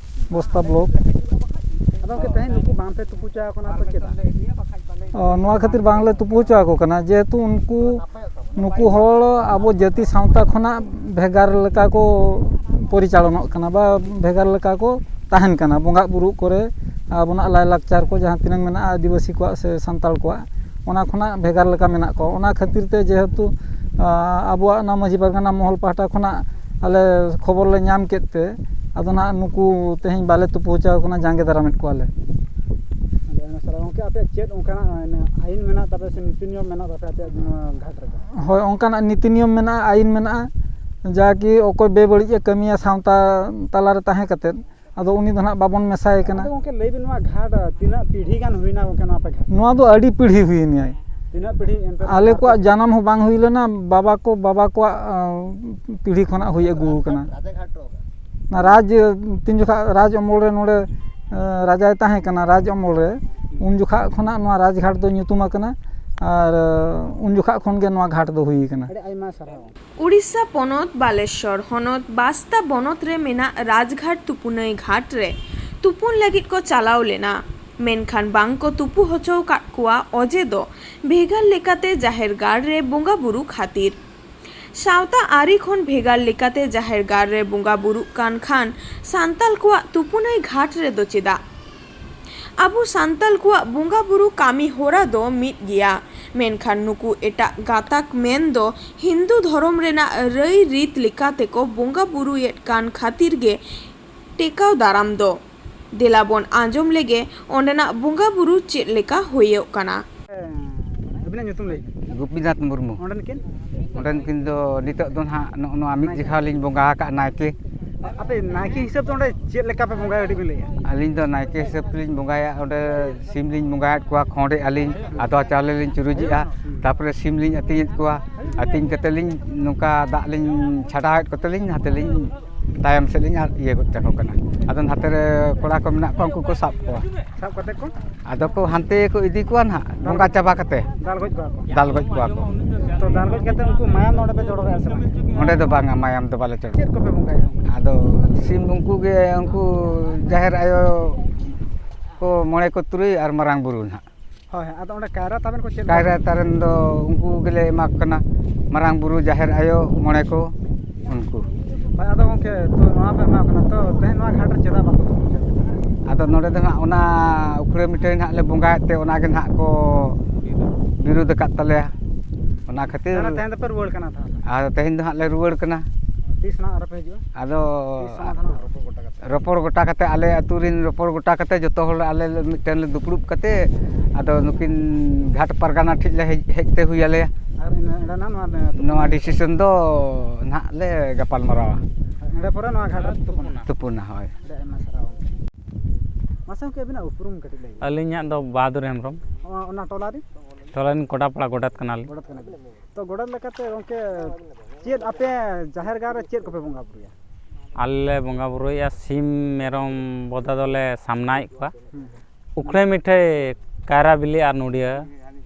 ᱵᱚᱥᱛᱟ ᱵᱞᱚᱠ᱾ ᱟᱫᱚ ᱜᱚᱢᱠᱮ, ᱛᱮᱦᱮᱧ ᱱᱩᱠᱩ ᱵᱟᱝ ᱯᱮ ᱛᱩᱯᱩ ᱦᱚᱪᱚ ᱟᱠᱚ ᱠᱟᱱᱟ, ᱛᱚ ᱪᱮᱫᱟᱜ? ᱚ, ᱱᱚᱣᱟ ᱠᱷᱟᱹᱛᱤᱨ ᱵᱟᱝᱞᱮ ᱛᱩᱯᱩ ᱦᱚᱪᱚ ᱟᱠᱚ ᱠᱟᱱᱟ, ᱡᱮᱦᱮᱛᱩ ᱩᱱᱠᱩ, ᱱᱩᱠᱩ ᱦᱚᱲ ᱟᱵᱚ ᱡᱟᱹᱛᱤ ᱥᱟᱶᱛᱟ ᱠᱷᱚᱱᱟᱜ ᱵᱷᱮᱜᱟᱨ ᱞᱮᱠᱟ ᱠᱚ ᱯᱚᱨᱤᱪᱟᱞᱚᱱᱚᱜ ᱠᱟᱱᱟ ᱵᱟ ᱵᱷᱮᱜᱟᱨ ᱞᱮᱠᱟ ᱠᱚ ᱛᱟᱦᱮᱱ ᱠᱟᱱᱟ᱾ ᱵᱚᱸᱜᱟ ᱵᱩᱨᱩ ᱠᱚᱨᱮ ᱟᱵᱚᱱᱟᱜ ᱞᱟᱭᱼᱞᱟᱠᱪᱟᱨ ᱠᱚ ᱡᱟᱦᱟᱸ ᱛᱤᱱᱟᱹᱝ ᱢᱮᱱᱟᱜᱼᱟ ᱟᱹᱫᱤᱵᱟᱹᱥᱤ ᱠᱚᱣᱟᱜ ᱥᱮ ᱥᱟᱱᱛᱟᱲ ᱠᱚᱣᱟᱜ, ᱚᱱᱟ ᱠᱷᱚᱱᱟᱜ ᱵᱷᱮᱜᱟᱨ ᱞᱮᱠᱟ ᱢᱮᱱᱟᱜ ᱠᱚᱣᱟ᱾ ᱚᱱᱟ ᱠᱷᱟᱹᱛᱤᱨ ᱛᱮ ᱡᱮᱦᱮᱛᱩ, ᱟ, ᱟᱵᱚᱣᱟᱜ ᱚᱱᱟ ᱢᱟᱹᱡᱷᱤ ᱯᱟᱨᱜᱟᱱᱟ ᱢᱚᱦᱚᱞ ᱯᱟᱦᱴᱟ ᱠᱷᱚᱱᱟᱜ ᱟᱞᱮ ᱠᱷᱚᱵᱚᱨ ᱞᱮ ᱧᱟᱢ ᱠᱮᱫ ᱛᱮ, ᱟᱫᱚ ᱱᱟᱦᱟᱜ ᱱᱩᱠᱩ ᱛᱮᱦᱮᱧ ᱵᱟᱞᱮ ᱛᱩᱯᱩ ᱦᱚᱪᱚ ᱟᱠᱚ ᱠᱟᱱᱟ, ᱡᱟᱸᱜᱮ ᱫᱟᱨᱟᱢᱮᱫ ᱠᱚᱣᱟᱞᱮ᱾ ᱟᱹᱰᱤ ᱟᱭᱢᱟ ᱥᱟᱨᱦᱟᱣ ᱜᱚᱢᱠᱮ, ᱟᱯᱮᱭᱟᱜ ᱪᱮᱫ ᱚᱱᱠᱟᱱᱟᱜ, ᱢᱟᱱᱮ, ᱟᱹᱭᱤᱱ ᱢᱮᱱᱟᱜ ᱛᱟᱯᱮᱭᱟ ᱥᱮ ᱱᱤᱛᱤ ᱱᱤᱭᱚᱢ ᱢᱮᱱᱟᱜ ᱛᱟᱯᱮᱭᱟ ᱟᱯᱮᱭᱟᱜ ᱱᱚᱣᱟ ᱜᱷᱟᱴ ᱨᱮᱫᱚ? ᱦᱳᱭ, ᱚᱱᱠᱟᱱᱟᱜ ᱱᱤᱛᱤ ᱱᱤᱭᱚᱢ ᱢᱮᱱᱟᱜᱼᱟ, ᱟᱹᱭᱤᱱ ᱢᱮᱱᱟᱜᱼᱟ, ᱡᱟᱠᱤ ᱚᱠᱚᱭ ᱵᱮᱵᱟᱹᱲᱤᱡ ᱮ ᱠᱟᱹᱢᱤᱭᱟ ᱥᱟᱶᱛᱟ ᱛᱟᱞᱟᱨᱮ ᱛᱟᱦᱮᱸ ᱠᱟᱛᱮᱫ, ᱟᱫᱚ ᱩᱱᱤ ᱫᱚ ᱱᱟᱦᱟᱜ ᱵᱟᱵᱚᱱ ᱢᱮᱥᱟᱭᱮ ᱠᱟᱱᱟ᱾ ᱟᱫᱚ ᱜᱚᱢᱠᱮ, ᱞᱟᱹᱭ ᱵᱤᱱ, ᱱᱚᱣᱟ ᱜᱷᱟᱴ ᱛᱤᱱᱟᱹᱜ ᱯᱤᱲᱦᱤ ᱜᱟᱱ ᱦᱩᱭᱱᱟ ᱜᱚᱢᱠᱮ, ᱱᱚᱣᱟ ᱯᱮ ᱜᱷᱟᱴ? ᱱᱚᱣᱟ ᱫᱚ ᱟᱹᱰᱤ ᱯᱤᱲᱦᱤ ᱦᱩᱭᱮᱱᱟᱭ᱾ ᱛᱤᱱᱟᱹᱜ ᱯᱤᱲᱦᱤ ᱮᱱᱛᱮ? ᱟᱞᱮ ᱠᱚᱣᱟᱜ ᱡᱟᱱᱟᱢ ᱦᱚᱸ ᱵᱟᱝ ᱦᱩᱭ ᱞᱮᱱᱟ, ᱵᱟᱵᱟ ᱠᱚ, ᱵᱟᱵᱟ ᱠᱚᱣᱟᱜ, ᱟᱸ, ᱯᱤᱲᱦᱤ ᱠᱷᱚᱱᱟᱜ ᱦᱩᱭ ᱟᱹᱜᱩ ᱟᱠᱟᱱᱟ᱾ ᱚᱱᱟ ᱨᱟᱡᱽ, ᱛᱤᱱ ᱡᱚᱠᱷᱟᱜ ᱨᱟᱡᱽ ᱚᱢᱚᱞ ᱨᱮ ᱱᱚᱰᱮ, ᱟᱸ, ᱨᱟᱡᱟᱭ ᱛᱟᱦᱮᱸ ᱠᱟᱱᱟ, ᱨᱟᱡᱽ ᱚᱢᱚᱞ ᱨᱮ, ᱩᱱ ᱡᱚᱠᱷᱟᱜ ᱠᱷᱚᱱᱟᱜ ᱱᱚᱣᱟ ᱨᱟᱡᱽᱜᱷᱟᱴ ᱫᱚ ᱧᱩᱛᱩᱢ ᱟᱠᱟᱱᱟ᱾ ᱟᱨ, ᱟᱸ, ᱩᱱ ᱡᱚᱠᱷᱟᱜ ᱠᱷᱚᱱ ᱜᱮ ᱱᱚᱣᱟ ᱜᱷᱟᱴ ᱫᱚ ᱦᱩᱭ ᱟᱠᱟᱱᱟ᱾ ᱟᱹᱰᱤ ᱟᱭᱢᱟ ᱥᱟᱨᱦᱟᱣ᱾ ᱩᱲᱤᱥᱥᱟ ᱯᱚᱱᱚᱛ ᱵᱟᱞᱮᱥᱚᱨ ᱦᱚᱱᱚᱛ ᱵᱟᱥᱛᱟ ᱵᱚᱱᱚᱛ ᱨᱮ ᱢᱮᱱᱟᱜ ᱨᱟᱡᱽᱜᱷᱟᱴ ᱛᱩᱯᱩᱱᱟᱹᱭ ᱜᱷᱟᱴ ᱨᱮ ᱛᱩᱯᱩᱱ ᱞᱟᱹᱜᱤᱫ ᱠᱚ ᱪᱟᱞᱟᱣ ᱞᱮᱱᱟ, ᱢᱮᱱᱠᱷᱟᱱ ᱵᱟᱝ ᱠᱚ ᱛᱩᱯᱩ ᱦᱚᱪᱚ ᱟᱠᱟᱫ ᱠᱚᱣᱟ᱾ ᱚᱡᱮ ᱫᱚ ᱵᱷᱮᱜᱟᱨ ᱞᱮᱠᱟᱛᱮ ᱡᱟᱦᱮᱨ ᱜᱟᱲ ᱨᱮ ᱵᱚᱸᱜᱟ ᱵᱩᱨᱩ ᱠᱷᱟᱹᱛᱤᱨ᱾ ᱥᱟᱶᱛᱟ ᱟᱹᱨᱤ ᱠᱷᱚᱱ ᱵᱷᱮᱜᱟᱨ ᱞᱮᱠᱟᱛᱮ ᱡᱟᱦᱮᱨ ᱜᱟᱲ ᱨᱮ ᱵᱚᱸᱜᱟ ᱵᱩᱨᱩᱜ ᱠᱟᱱ ᱠᱷᱟᱱ ᱥᱟᱱᱛᱟᱞ ᱠᱚᱣᱟᱜ ᱛᱩᱯᱩᱱᱟᱹᱭ ᱜᱷᱟᱴ ᱨᱮᱫᱚ ᱪᱮᱫᱟᱜ? ᱟᱵᱚ ᱥᱟᱱᱛᱟᱞ ᱠᱚᱣᱟᱜ ᱵᱚᱸᱜᱟ ᱵᱩᱨᱩ ᱠᱟᱹᱢᱤ ᱦᱚᱨᱟ ᱫᱚ ᱢᱤᱫ ᱜᱮᱭᱟ, ᱢᱮᱱᱠᱷᱟᱱ ᱱᱩᱠᱩ ᱮᱴᱟᱜ ᱜᱟᱛᱟᱠ ᱢᱮᱱ ᱫᱚ ᱦᱤᱱᱫᱩ ᱫᱷᱚᱨᱚᱢ ᱨᱮᱱᱟᱜ ᱨᱟᱹᱭ ᱨᱤᱛ ᱞᱮᱠᱟ ᱛᱮᱠᱚ ᱵᱚᱸᱜᱟ ᱵᱩᱨᱩᱭᱮᱫ ᱠᱟᱱ ᱠᱷᱟᱹᱛᱤᱨ ᱜᱮ ᱴᱮᱠᱟᱣ ᱫᱟᱨᱟᱢ ᱫᱚ᱾ ᱫᱮᱞᱟ ᱵᱚᱱ ᱟᱸᱡᱚᱢ ᱞᱮᱜᱮ ᱚᱸᱰᱮᱱᱟᱜ ᱵᱚᱸᱜᱟ ᱵᱩᱨᱩ ᱪᱮᱫ ᱞᱮᱠᱟ ᱦᱩᱭᱩᱜ ᱠᱟᱱᱟ᱾ ᱟᱹᱵᱤᱱᱟᱜ ᱧᱩᱛᱩᱢ ᱞᱟᱹᱭ ᱵᱤᱱ? ᱜᱳᱯᱤᱱᱟᱛᱷ ᱢᱩᱨᱢᱩ᱾ ᱚᱸᱰᱮᱱ ᱠᱤᱱ? ᱚᱸᱰᱮᱱ ᱠᱤᱱ ᱫᱚ ᱱᱤᱛᱚᱜ ᱫᱚ ᱱᱟᱦᱟᱜ ᱱᱚᱜᱼᱚ ᱱᱚᱣᱟ ᱢᱤᱫ ᱱᱟᱭᱠᱮ᱾ ᱡᱮᱠᱷᱟ ᱞᱤᱧ ᱵᱚᱸᱜᱟ ᱟᱠᱟᱫ ᱱᱟᱭᱠᱮ᱾ ᱟᱯᱮ ᱱᱟᱭᱠᱮ ᱦᱤᱥᱟᱹᱵ ᱛᱮ ᱚᱸᱰᱮ ᱪᱮᱫ ᱞᱮᱠᱟ ᱯᱮ ᱵᱚᱸᱜᱟᱭᱟ, ᱠᱟᱹᱴᱤᱡ ᱵᱤᱱ ᱞᱟᱹᱭᱟ? ᱟᱹᱞᱤᱧ ᱫᱚ ᱱᱟᱭᱠᱮ ᱦᱤᱥᱟᱹᱵ ᱛᱮᱞᱤᱧ ᱵᱚᱸᱜᱟᱭᱟ᱾ ᱚᱸᱰᱮ ᱥᱤᱢ ᱞᱤᱧ ᱵᱚᱸᱜᱟᱭᱮᱫ ᱠᱚᱣᱟ, ᱠᱷᱚᱸᱰᱮᱜᱼᱟ ᱞᱤᱧ, ᱟᱫᱽᱣᱟ ᱪᱟᱣᱞᱮ ᱞᱤᱧ ᱪᱩᱨᱩᱡᱮᱜᱼᱟ, ᱛᱟᱨᱯᱚᱨᱮ ᱥᱤᱢ ᱞᱤᱧ ᱟᱹᱛᱤᱧᱮᱫ ᱠᱚᱣᱟ, ᱟᱹᱛᱤᱧ ᱠᱟᱛᱮ ᱞᱤᱧ ᱱᱚᱝᱠᱟ ᱫᱟᱜ ᱞᱤᱧ ᱪᱷᱟᱰᱟᱣᱮᱫ ᱠᱚᱛᱮ ᱞᱤᱧ ᱦᱟᱱᱛᱮ ᱞᱤᱧ ᱛᱟᱭᱚᱢ ᱥᱮᱫ ᱞᱤᱧ ᱟᱨ ᱤᱭᱟᱹ ᱜᱚᱫ ᱠᱟᱠᱚ ᱠᱟᱱᱟ᱾ ᱟᱫᱚ ᱱᱟᱛᱮ ᱨᱮ ᱠᱚᱲᱟ ᱠᱚ ᱢᱮᱱᱟᱜ ᱠᱚᱣᱟ, ᱩᱱᱠᱩ ᱠᱚ ᱥᱟᱵ ᱠᱚᱣᱟ᱾ ᱥᱟᱵ ᱠᱟᱛᱮ ᱠᱚ? ᱟᱫᱚ ᱠᱚ ᱦᱟᱱᱛᱮ ᱠᱚ ᱤᱫᱤ ᱠᱚᱣᱟ ᱱᱟᱦᱟᱜ, ᱫᱟᱞ ᱵᱚᱸᱜᱟ ᱪᱟᱵᱟ ᱠᱟᱛᱮ᱾ ᱫᱟᱞ ᱜᱚᱡ ᱠᱚᱣᱟ ᱠᱚ? ᱫᱟᱞ ᱜᱚᱡ ᱠᱚᱣᱟ ᱠᱚ᱾ ᱛᱚ, ᱫᱟᱞ ᱜᱚᱡ ᱠᱟᱛᱮ ᱩᱱᱠᱩ ᱢᱟᱭᱟᱢ ᱱᱚᱰᱮ ᱯᱮ ᱪᱚᱰᱚᱨᱮᱜᱼᱟ ᱥᱮ ᱵᱟᱝ? ᱚᱸᱰᱮ ᱫᱚ ᱵᱟᱝᱟ, ᱢᱟᱭᱟᱢ ᱫᱚ ᱵᱟᱞᱮ ᱪᱚᱰᱚᱨ᱾ ᱪᱮᱫ ᱠᱚᱯᱮ ᱵᱚᱸᱜᱟᱭᱟ? ᱟᱫᱚ ᱥᱤᱢ ᱩᱱᱠᱩ ᱜᱮ, ᱩᱱᱠᱩ ᱡᱟᱦᱮᱨ ᱟᱭᱳ ᱠᱚ ᱢᱚᱬᱮ ᱠᱚ ᱛᱩᱨᱩᱭ ᱟᱨ ᱢᱟᱨᱟᱝ ᱵᱩᱨᱩ ᱱᱟᱦᱟᱜ᱾ ᱦᱳᱭ, ᱟᱫᱚ ᱚᱸᱰᱮ ᱠᱟᱭᱨᱟ ᱛᱟᱵᱮᱱ ᱠᱚ ᱪᱮᱫ ᱞᱮᱠᱟ? ᱠᱟᱭᱨᱟ ᱛᱟᱨᱮᱱ ᱫᱚ ᱩᱱᱠᱩ ᱜᱮᱞᱮ ᱮᱢᱟ ᱠᱚ ᱠᱟᱱᱟ, ᱢᱟᱨᱟᱝ ᱵᱩᱨᱩ, ᱡᱟᱦᱮᱨ ᱟᱭᱳ, ᱢᱚᱬᱮ ᱠᱚ, ᱩᱱᱠᱩ᱾ ᱦᱳᱭ, ᱟᱫᱚ ᱜᱚᱢᱠᱮ, ᱛᱚ ᱱᱚᱣᱟ ᱯᱮ ᱮᱢᱟ ᱠᱚ ᱠᱟᱱᱟ, ᱛᱚ ᱛᱮᱦᱮᱧ ᱱᱚᱣᱟ ᱜᱷᱟᱴ ᱨᱮ ᱪᱮᱫᱟᱜ ᱵᱟᱠᱚ ᱛᱩᱯᱩᱱ ᱠᱟᱱᱟ? ᱟᱫᱚ ᱱᱚᱰᱮ ᱫᱚ ᱱᱟᱦᱟᱜ ᱚᱱᱟ ᱩᱠᱷᱲᱟᱹ ᱢᱤᱴᱷᱟᱹᱭ ᱱᱟᱦᱟᱜ ᱞᱮ ᱵᱚᱸᱜᱟᱭᱮᱫ ᱛᱮ, ᱚᱱᱟ ᱜᱮ ᱱᱟᱦᱟᱜ ᱠᱚ ᱵᱤᱨᱳᱫ ᱟᱠᱟᱫ ᱛᱟᱞᱮᱭᱟ, ᱚᱱᱟ ᱠᱷᱟᱹᱛᱤᱨ᱾ ᱛᱟᱦᱚᱞᱮ ᱛᱮᱦᱮᱧ ᱫᱚᱯᱮ ᱨᱩᱣᱟᱹᱲ ᱠᱟᱱᱟ ᱛᱟᱦᱚᱞᱮ? ᱟᱫᱚ ᱛᱮᱦᱮᱧ ᱫᱚ ᱦᱟᱸᱜ ᱞᱮ ᱨᱩᱣᱟᱹᱲ ᱠᱟᱱᱟ᱾ ᱛᱤᱥ ᱱᱟᱦᱟᱜ ᱟᱨᱚ ᱯᱮ ᱦᱤᱡᱩᱜᱼᱟ? ᱟᱫᱚ ᱛᱤᱥ ᱥᱚᱢᱟᱫᱷᱟᱱᱚᱜᱼᱟ? ᱨᱚᱯᱚᱲ ᱜᱚᱴᱟ ᱠᱟᱛᱮ, ᱟᱞᱮ ᱟᱹᱛᱩ ᱨᱮᱱ ᱨᱚᱯᱚᱲ ᱜᱚᱴᱟ ᱠᱟᱛᱮ, ᱡᱚᱛᱚ ᱦᱚᱲ ᱟᱞᱮ ᱞᱮ ᱢᱤᱫᱴᱮᱱ ᱞᱮ ᱫᱩᱯᱲᱩᱵ ᱠᱟᱛᱮ, ᱟᱫᱚ ᱱᱩᱠᱤᱱ ᱜᱷᱟᱴ ᱯᱟᱨᱜᱟᱱᱟ ᱴᱷᱮᱡ ᱞᱮ ᱦᱮᱡ, ᱦᱮᱡ ᱛᱮ ᱦᱩᱭ ᱟᱞᱮᱭᱟ᱾ ᱟᱨ ᱤᱱᱟᱹ ᱮᱸᱰᱮᱱᱟᱜ ᱱᱚᱣᱟ, ᱱᱚᱣᱟ ᱰᱤᱥᱤᱥᱚᱱ ᱫᱚ ᱱᱟᱦᱟᱜ ᱞᱮ ᱜᱟᱯᱟᱞ ᱢᱟᱨᱟᱣᱟ᱾ ᱮᱸᱰᱮ ᱯᱚᱨᱮ ᱱᱚᱣᱟ ᱜᱷᱟᱴ ᱨᱮ ᱛᱩᱯᱩᱱᱟ᱾ ᱛᱩᱯᱩᱱᱟ, ᱦᱳᱭ᱾ ᱟᱹᱰᱤ ᱟᱭᱢᱟ ᱥᱟᱨᱦᱟᱣ᱾ ᱢᱟᱥᱮ ᱜᱚᱢᱠᱮ, ᱟᱹᱵᱤᱱᱟᱜ ᱩᱯᱨᱩᱢ ᱠᱟᱹᱴᱤᱡ ᱞᱟᱹᱭ ᱵᱤᱱ᱾ ᱟᱹᱞᱤᱧᱟᱜ ᱫᱚ ᱵᱟᱦᱟᱫᱩᱨ ᱦᱮᱢᱵᱨᱚᱢ᱾ ᱚ, ᱚᱱᱟ ᱴᱚᱞᱟ ᱨᱮ? ᱴᱚᱞᱟ ᱨᱮᱱ ᱠᱚᱰᱟᱯᱟᱲᱟ ᱜᱚᱰᱮᱛ ᱠᱟᱱᱟᱞᱤᱧ᱾ ᱜᱚᱰᱮᱛ ᱠᱟᱱᱟ ᱵᱤᱱ᱾ ᱛᱚ, ᱜᱚᱰᱮᱛ ᱞᱮᱠᱟᱛᱮ ᱜᱚᱢᱠᱮ, ᱪᱮᱫ ᱟᱯᱮ ᱡᱟᱦᱮᱨ ᱜᱟᱲ ᱨᱮ ᱪᱮᱫ ᱠᱚᱯᱮ ᱵᱚᱸᱜᱟ ᱵᱩᱨᱩᱭᱟ? ᱟᱞᱮ ᱞᱮ ᱵᱚᱸᱜᱟ ᱵᱩᱨᱩᱭᱮᱫᱼᱟ, ᱥᱤᱢ ᱢᱮᱨᱚᱢ ᱵᱚᱫᱟ ᱫᱚᱞᱮ ᱥᱟᱢᱱᱟᱭᱮᱫ ᱠᱚᱣᱟ᱾ ᱦᱩᱸ᱾ ᱩᱠᱷᱲᱟᱹ ᱢᱤᱴᱷᱟᱹᱭ, ᱠᱟᱭᱨᱟ ᱵᱤᱞᱤ ᱟᱨ ᱱᱚᱰᱤᱭᱟᱹ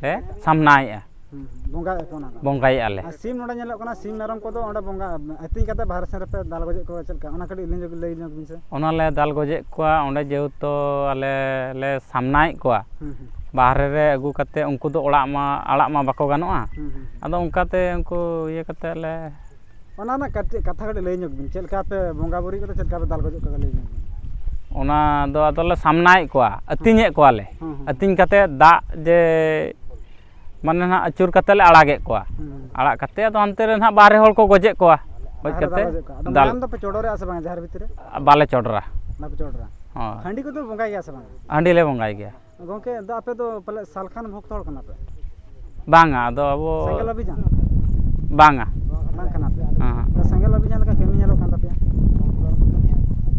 ᱞᱮ ᱥᱟᱢᱱᱟᱭᱮᱫᱼᱟ᱾ ᱦᱩᱸ, ᱵᱚᱸᱜᱟᱭᱮᱫ ᱠᱚ ᱚᱱᱟ ᱫᱚ᱾ ᱵᱚᱸᱜᱟᱭᱮᱫᱼᱟ ᱞᱮ᱾ ᱟᱨ ᱥᱤᱢ ᱱᱚᱰᱮ ᱧᱮᱞᱚᱜ ᱠᱟᱱᱟ, ᱥᱤᱢ ᱢᱮᱨᱚᱢ ᱠᱚᱫᱚ ᱚᱸᱰᱮ ᱵᱚᱸᱜᱟ ᱟᱹᱛᱤᱧ ᱠᱟᱛᱮ ᱵᱟᱦᱨᱮ ᱥᱮᱱ ᱨᱮᱯᱮ ᱫᱟᱞ ᱜᱚᱡᱮᱫ ᱠᱚᱣᱟ, ᱪᱮᱫ ᱞᱮᱠᱟ? ᱚᱱᱟ ᱠᱟᱹᱴᱤᱡ ᱞᱟᱹᱭ ᱧᱚᱜ, ᱞᱟᱹᱭ ᱧᱚᱜ ᱵᱤᱱ ᱥᱮ᱾ ᱚᱱᱟ ᱞᱮ ᱫᱟᱞ ᱜᱚᱡᱮᱫ ᱠᱚᱣᱟ, ᱚᱸᱰᱮ ᱡᱮᱦᱮᱛᱩ ᱟᱞᱮ ᱞᱮ ᱥᱟᱢᱱᱟᱭᱮᱫ ᱠᱚᱣᱟ, ᱦᱩᱸ, ᱦᱩᱸ᱾ ᱵᱟᱦᱨᱮ ᱨᱮ ᱟᱹᱜᱩ ᱠᱟᱛᱮ ᱩᱱᱠᱩ ᱫᱚ ᱚᱲᱟᱜ ᱢᱟ, ᱟᱲᱟᱜ ᱢᱟ ᱵᱟᱠᱚ ᱜᱟᱱᱚᱜᱼᱟ᱾ ᱦᱩᱸ, ᱦᱩᱸ, ᱦᱩᱸ᱾ ᱟᱫᱚ ᱚᱱᱠᱟᱛᱮ ᱩᱱᱠᱩ ᱤᱭᱟᱹ ᱠᱟᱛᱮ ᱞᱮ ᱚᱱᱟ ᱨᱮᱱᱟᱜ ᱠᱟᱹᱴᱤᱡ ᱠᱟᱛᱷᱟ ᱠᱟᱹᱴᱤᱡ ᱞᱟᱹᱭ ᱧᱚᱜ ᱵᱤᱱ, ᱪᱮᱫ ᱞᱮᱠᱟ ᱯᱮ ᱵᱚᱸᱜᱟ ᱵᱩᱨᱩᱭ ᱠᱚᱫᱚ, ᱪᱮᱫ ᱞᱮᱠᱟ ᱯᱮ ᱫᱟᱞ ᱜᱚᱡᱮᱫ ᱠᱚᱣᱟ, ᱞᱟᱹᱭ ᱧᱚᱜ ᱵᱤᱱ᱾ ᱚᱱᱟ ᱫᱚ ᱟᱫᱚ ᱞᱮ ᱥᱟᱢᱱᱟᱭᱮᱫ ᱠᱚᱣᱟ, ᱟᱹᱛᱤᱧᱮᱫ ᱠᱚᱣᱟᱞᱮ᱾ ᱦᱩᱸ, ᱦᱩᱸ᱾ ᱟᱹᱛᱤᱧ ᱠᱟᱛᱮ ᱫᱟᱜ ᱡᱮ, ᱢᱟᱱᱮ ᱱᱟᱦᱟᱜ ᱟᱹᱪᱩᱨ ᱠᱟᱛᱮ ᱞᱮ ᱟᱲᱟᱜᱮᱫ ᱠᱚᱣᱟ᱾ ᱦᱩᱸ᱾ ᱟᱲᱟᱜ ᱠᱟᱛᱮ ᱟᱫᱚ ᱦᱟᱱᱛᱮ ᱨᱮ ᱱᱟᱦᱟᱜ ᱵᱟᱦᱨᱮ ᱦᱚᱲ ᱠᱚ ᱜᱚᱡᱮᱫ ᱠᱚᱣᱟ᱾ ᱜᱚᱡ ᱟᱨ ᱠᱟᱛᱮ ᱫᱟᱞ ᱜᱚᱡᱮᱫ ᱠᱚᱣᱟ᱾ ᱟᱫᱚ ᱫᱟᱞ ᱢᱟᱭᱟᱢ ᱫᱚᱯᱮ ᱪᱚᱰᱚᱨᱮᱜᱼᱟ ᱥᱮ ᱵᱟᱝ ᱡᱟᱦᱮᱨ ᱵᱷᱤᱛᱤᱨ ᱨᱮ? ᱵᱟᱞᱮ ᱪᱚᱰᱚᱨᱟ᱾ ᱵᱟᱯᱮ ᱪᱚᱰᱚᱨᱟ᱾ ᱦᱳᱭ᱾ ᱦᱟᱺᱰᱤ ᱠᱚᱫᱚ ᱵᱚᱸᱜᱟᱭ ᱜᱮᱭᱟ ᱥᱮ ᱵᱟᱝ? ᱦᱟᱺᱰᱤ ᱞᱮ ᱵᱚᱸᱜᱟᱭ ᱜᱮᱭᱟ᱾ ᱜᱚᱢᱠᱮ, ᱫᱚ ᱟᱯᱮ ᱫᱚ ᱯᱟᱞᱮ ᱥᱟᱞᱠᱷᱟᱱ ᱵᱷᱚᱠᱛᱚ ᱦᱚᱲ ᱠᱟᱱᱟ ᱯᱮ? ᱵᱟᱝᱟ, ᱟᱫᱚ ᱟᱵᱚ ᱥᱮᱸᱜᱮᱞ ᱚᱵᱷᱤᱡᱟᱱ? ᱵᱟᱝᱟ᱾ ᱵᱟᱝ ᱠᱟᱱᱟ ᱯᱮ? ᱦᱮᱸ᱾ ᱟᱫᱚ ᱥᱮᱸᱜᱮᱞ ᱚᱵᱷᱤᱡᱟᱱ ᱞᱮᱠᱟ ᱠᱟᱹᱢᱤ ᱧᱮᱞᱚᱜ ᱠᱟᱱ ᱛᱟᱯᱮᱭᱟ?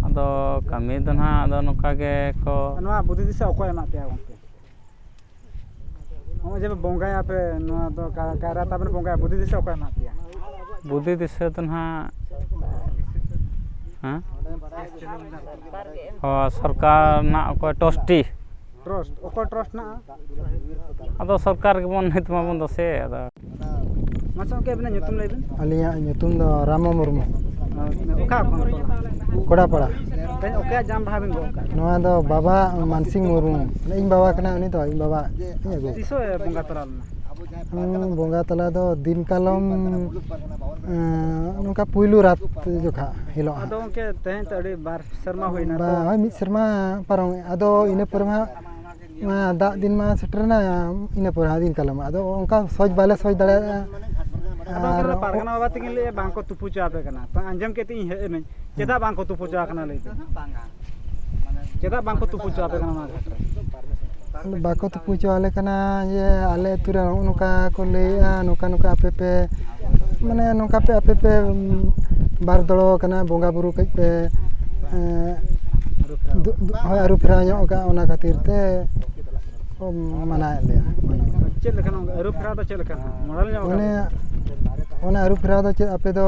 ᱟᱫᱚ ᱠᱟᱹᱢᱤ ᱫᱚ ᱱᱟᱦᱟᱜ ᱟᱫᱚ ᱱᱚᱝᱠᱟ ᱜᱮ ᱠᱚ ᱱᱚᱣᱟ ᱵᱩᱫᱷᱤ ᱫᱤᱥᱟᱹ ᱚᱠᱚᱭ ᱮᱢᱟᱜ ᱯᱮᱭᱟ ᱜᱚᱢᱠᱮ? ᱱᱚᱜᱼᱚᱭ ᱡᱮ ᱯᱮ ᱵᱚᱸᱜᱟᱭᱟ ᱯᱮ, ᱱᱚᱣᱟ ᱫᱚ ᱠᱟ-, ᱠᱟᱭᱨᱟ ᱛᱟᱵᱮᱱ ᱵᱚᱸᱜᱟᱭᱟ, ᱵᱩᱫᱷᱤ ᱫᱤᱥᱟᱹ ᱚᱠᱚᱭ ᱮᱢᱟᱜ ᱯᱮᱭᱟ? ᱵᱩᱫᱷᱤ ᱫᱤᱥᱟᱹ ᱫᱚ ᱱᱟᱦᱟᱜ, ᱦᱮᱸ? ᱚ, ᱥᱚᱨᱠᱟᱨ ᱨᱮᱱᱟᱜ ᱚᱠᱚᱭ ᱴᱨᱟᱥᱴᱤ? ᱴᱨᱟᱥᱴ, ᱚᱠᱚᱭ ᱴᱨᱟᱥᱴ ᱦᱮᱱᱟᱜᱼᱟ? ᱟᱫᱚ ᱥᱚᱨᱠᱟᱨ ᱜᱮᱵᱚᱱ ᱱᱤᱛ ᱢᱟᱵᱚᱱ ᱫᱚᱥᱮ, ᱟᱫᱚ᱾ ᱢᱟᱥᱮ ᱜᱚᱢᱠᱮ, ᱟᱹᱵᱤᱱᱟᱜ ᱧᱩᱛᱩᱢ ᱞᱟᱹᱭ ᱵᱤᱱ᱾ ᱟᱹᱞᱤᱧᱟᱜ ᱧᱩᱛᱩᱢ ᱫᱚ ᱨᱟᱢᱚ ᱢᱩᱨᱢᱩ᱾ ᱟᱨ ᱚᱠᱟ ᱠᱷᱚᱱ ᱴᱚᱞᱟ? ᱠᱚᱲᱟᱯᱟᱲᱟ᱾ ᱛᱮᱦᱮᱧ ᱚᱠᱚᱭᱟᱜ ᱡᱟᱝ ᱵᱟᱦᱟ ᱵᱤᱱ ᱜᱚᱜ ᱠᱟᱜ? ᱱᱚᱣᱟ ᱫᱚ ᱵᱟᱵᱟ ᱢᱟᱱᱥᱤᱝ ᱢᱩᱨᱢᱩ, ᱤᱧ ᱵᱟᱵᱟ ᱠᱟᱱᱟ ᱩᱱᱤ ᱫᱚ, ᱤᱧ ᱵᱟᱵᱟ ᱤᱧ ᱟᱹᱜᱩ᱾ ᱛᱤᱥᱚᱜ ᱮ ᱵᱚᱸᱜᱟ ᱛᱟᱞᱟ ᱞᱮᱱᱟ? ᱦᱩᱸ, ᱵᱚᱸᱜᱟ ᱛᱟᱞᱟ ᱫᱚ ᱫᱤᱱ ᱠᱟᱞᱚᱢ, ᱮᱸ, ᱱᱚᱝᱠᱟ ᱯᱩᱭᱞᱩ ᱨᱟᱛ ᱡᱚᱠᱷᱟ ᱦᱤᱞᱳᱜ ᱦᱟᱸᱜ᱾ ᱟᱫᱚ ᱜᱚᱢᱠᱮ, ᱛᱮᱦᱮᱧ ᱛᱚ ᱟᱹᱰᱤ ᱵᱟᱨ ᱥᱮᱨᱢᱟ ᱦᱩᱭᱱᱟ ᱵᱟ-, ᱛᱚ᱾ ᱦᱳᱭ, ᱢᱤᱫ ᱥᱮᱨᱢᱟ ᱯᱟᱨᱚᱢ, ᱟᱫᱚ ᱤᱱᱟᱹ ᱯᱚᱨᱮ ᱢᱟ ᱦᱟᱸᱜ ᱱᱚᱣᱟ ᱫᱟᱜ ᱫᱤᱱ ᱢᱟ ᱥᱮᱴᱮᱨᱮᱱᱟ, ᱤᱱᱟᱹ ᱯᱚᱨᱮ ᱦᱟᱸᱜ ᱫᱤᱱ ᱠᱟᱞᱚᱢ᱾ ᱟᱫᱚ ᱚᱱᱠᱟ ᱥᱚᱡᱽ ᱵᱟᱞᱮ ᱥᱚᱡᱽ ᱫᱟᱲᱮᱭᱟᱜᱼᱟ᱾ ᱟᱫᱚ ᱟᱨ ᱩᱱᱠᱤᱱ ᱯᱟᱨᱜᱟᱱᱟ ᱵᱟᱵᱟ ᱛᱟᱹᱠᱤᱱ ᱞᱟᱹᱭᱮᱫᱼᱟ ᱵᱟᱝ ᱠᱚ ᱛᱩᱯᱩ ᱦᱚᱪᱚ ᱟᱯᱮ ᱠᱟᱱᱟ᱾ ᱛᱚ ᱟᱸᱡᱚᱢ ᱠᱮᱫ ᱛᱮ ᱤᱧ ᱦᱮᱡ ᱮᱱᱟᱹᱧ᱾ ᱪᱮᱫᱟᱜ ᱵᱟᱝ ᱠᱚ ᱛᱩᱯᱩ ᱦᱚᱪᱚ ᱟᱯᱮ ᱠᱟᱱᱟ ᱞᱟᱹᱭ ᱯᱮ? ᱪᱮᱫᱟᱜ ᱵᱟᱝ ᱠᱚ ᱛᱩᱯᱩ ᱦᱚᱪᱚ ᱟᱯᱮ ᱠᱟᱱᱟ ᱱᱚᱣᱟ ᱜᱷᱟᱴ ᱨᱮ? ᱵᱟᱠᱚ ᱛᱩᱯᱩ ᱦᱚᱪᱚ ᱟᱞᱮ ᱠᱟᱱᱟ ᱡᱮ ᱟᱞᱮ ᱟᱹᱛᱩ ᱨᱮ ᱱᱚᱜᱼᱚ ᱱᱚᱝᱠᱟ ᱠᱚ ᱞᱟᱹᱭᱮᱫᱼᱟ, ᱱᱚᱝᱠᱟ ᱱᱚᱝᱠᱟ ᱟᱯᱮ ᱯᱮ, ᱢᱟᱱᱮ ᱱᱚᱝᱠᱟ ᱯᱮ ᱟᱯᱮ ᱯᱮ, ᱩᱢ, ᱵᱟᱨ ᱫᱚᱲᱚ ᱠᱟᱱᱟ, ᱵᱚᱸᱜᱟ ᱵᱩᱨᱩ ᱠᱟᱹᱡ ᱯᱮ, ᱮᱸ, ᱫᱩ-, ᱫᱩ-, ᱦᱳᱭ, ᱟᱹᱨᱩ ᱯᱷᱮᱨᱟᱣ ᱧᱚᱜ ᱟᱠᱟᱫᱼᱟ, ᱚᱱᱟ ᱠᱷᱟᱹᱛᱤᱨ ᱛᱮ ᱠᱚ ᱢᱟᱱᱟᱣᱮᱫ ᱞᱮᱭᱟ, ᱢᱟᱱᱟᱣ᱾ ᱪᱮᱫ ᱞᱮᱠᱟ ᱱᱚᱝᱠᱟ ᱟᱹᱨᱩ ᱯᱷᱮᱨᱟᱣ ᱫᱚ ᱪᱮᱫ ᱞᱮᱠᱟ? ᱢᱚᱰᱮᱞ ᱧᱚᱜ ᱚᱱᱮ, ᱟᱠᱟᱫ? ᱚᱱᱟ ᱟᱹᱨᱩ ᱯᱷᱮᱨᱟᱣ ᱫᱚ ᱪᱮᱫ, ᱟᱯᱮ ᱫᱚ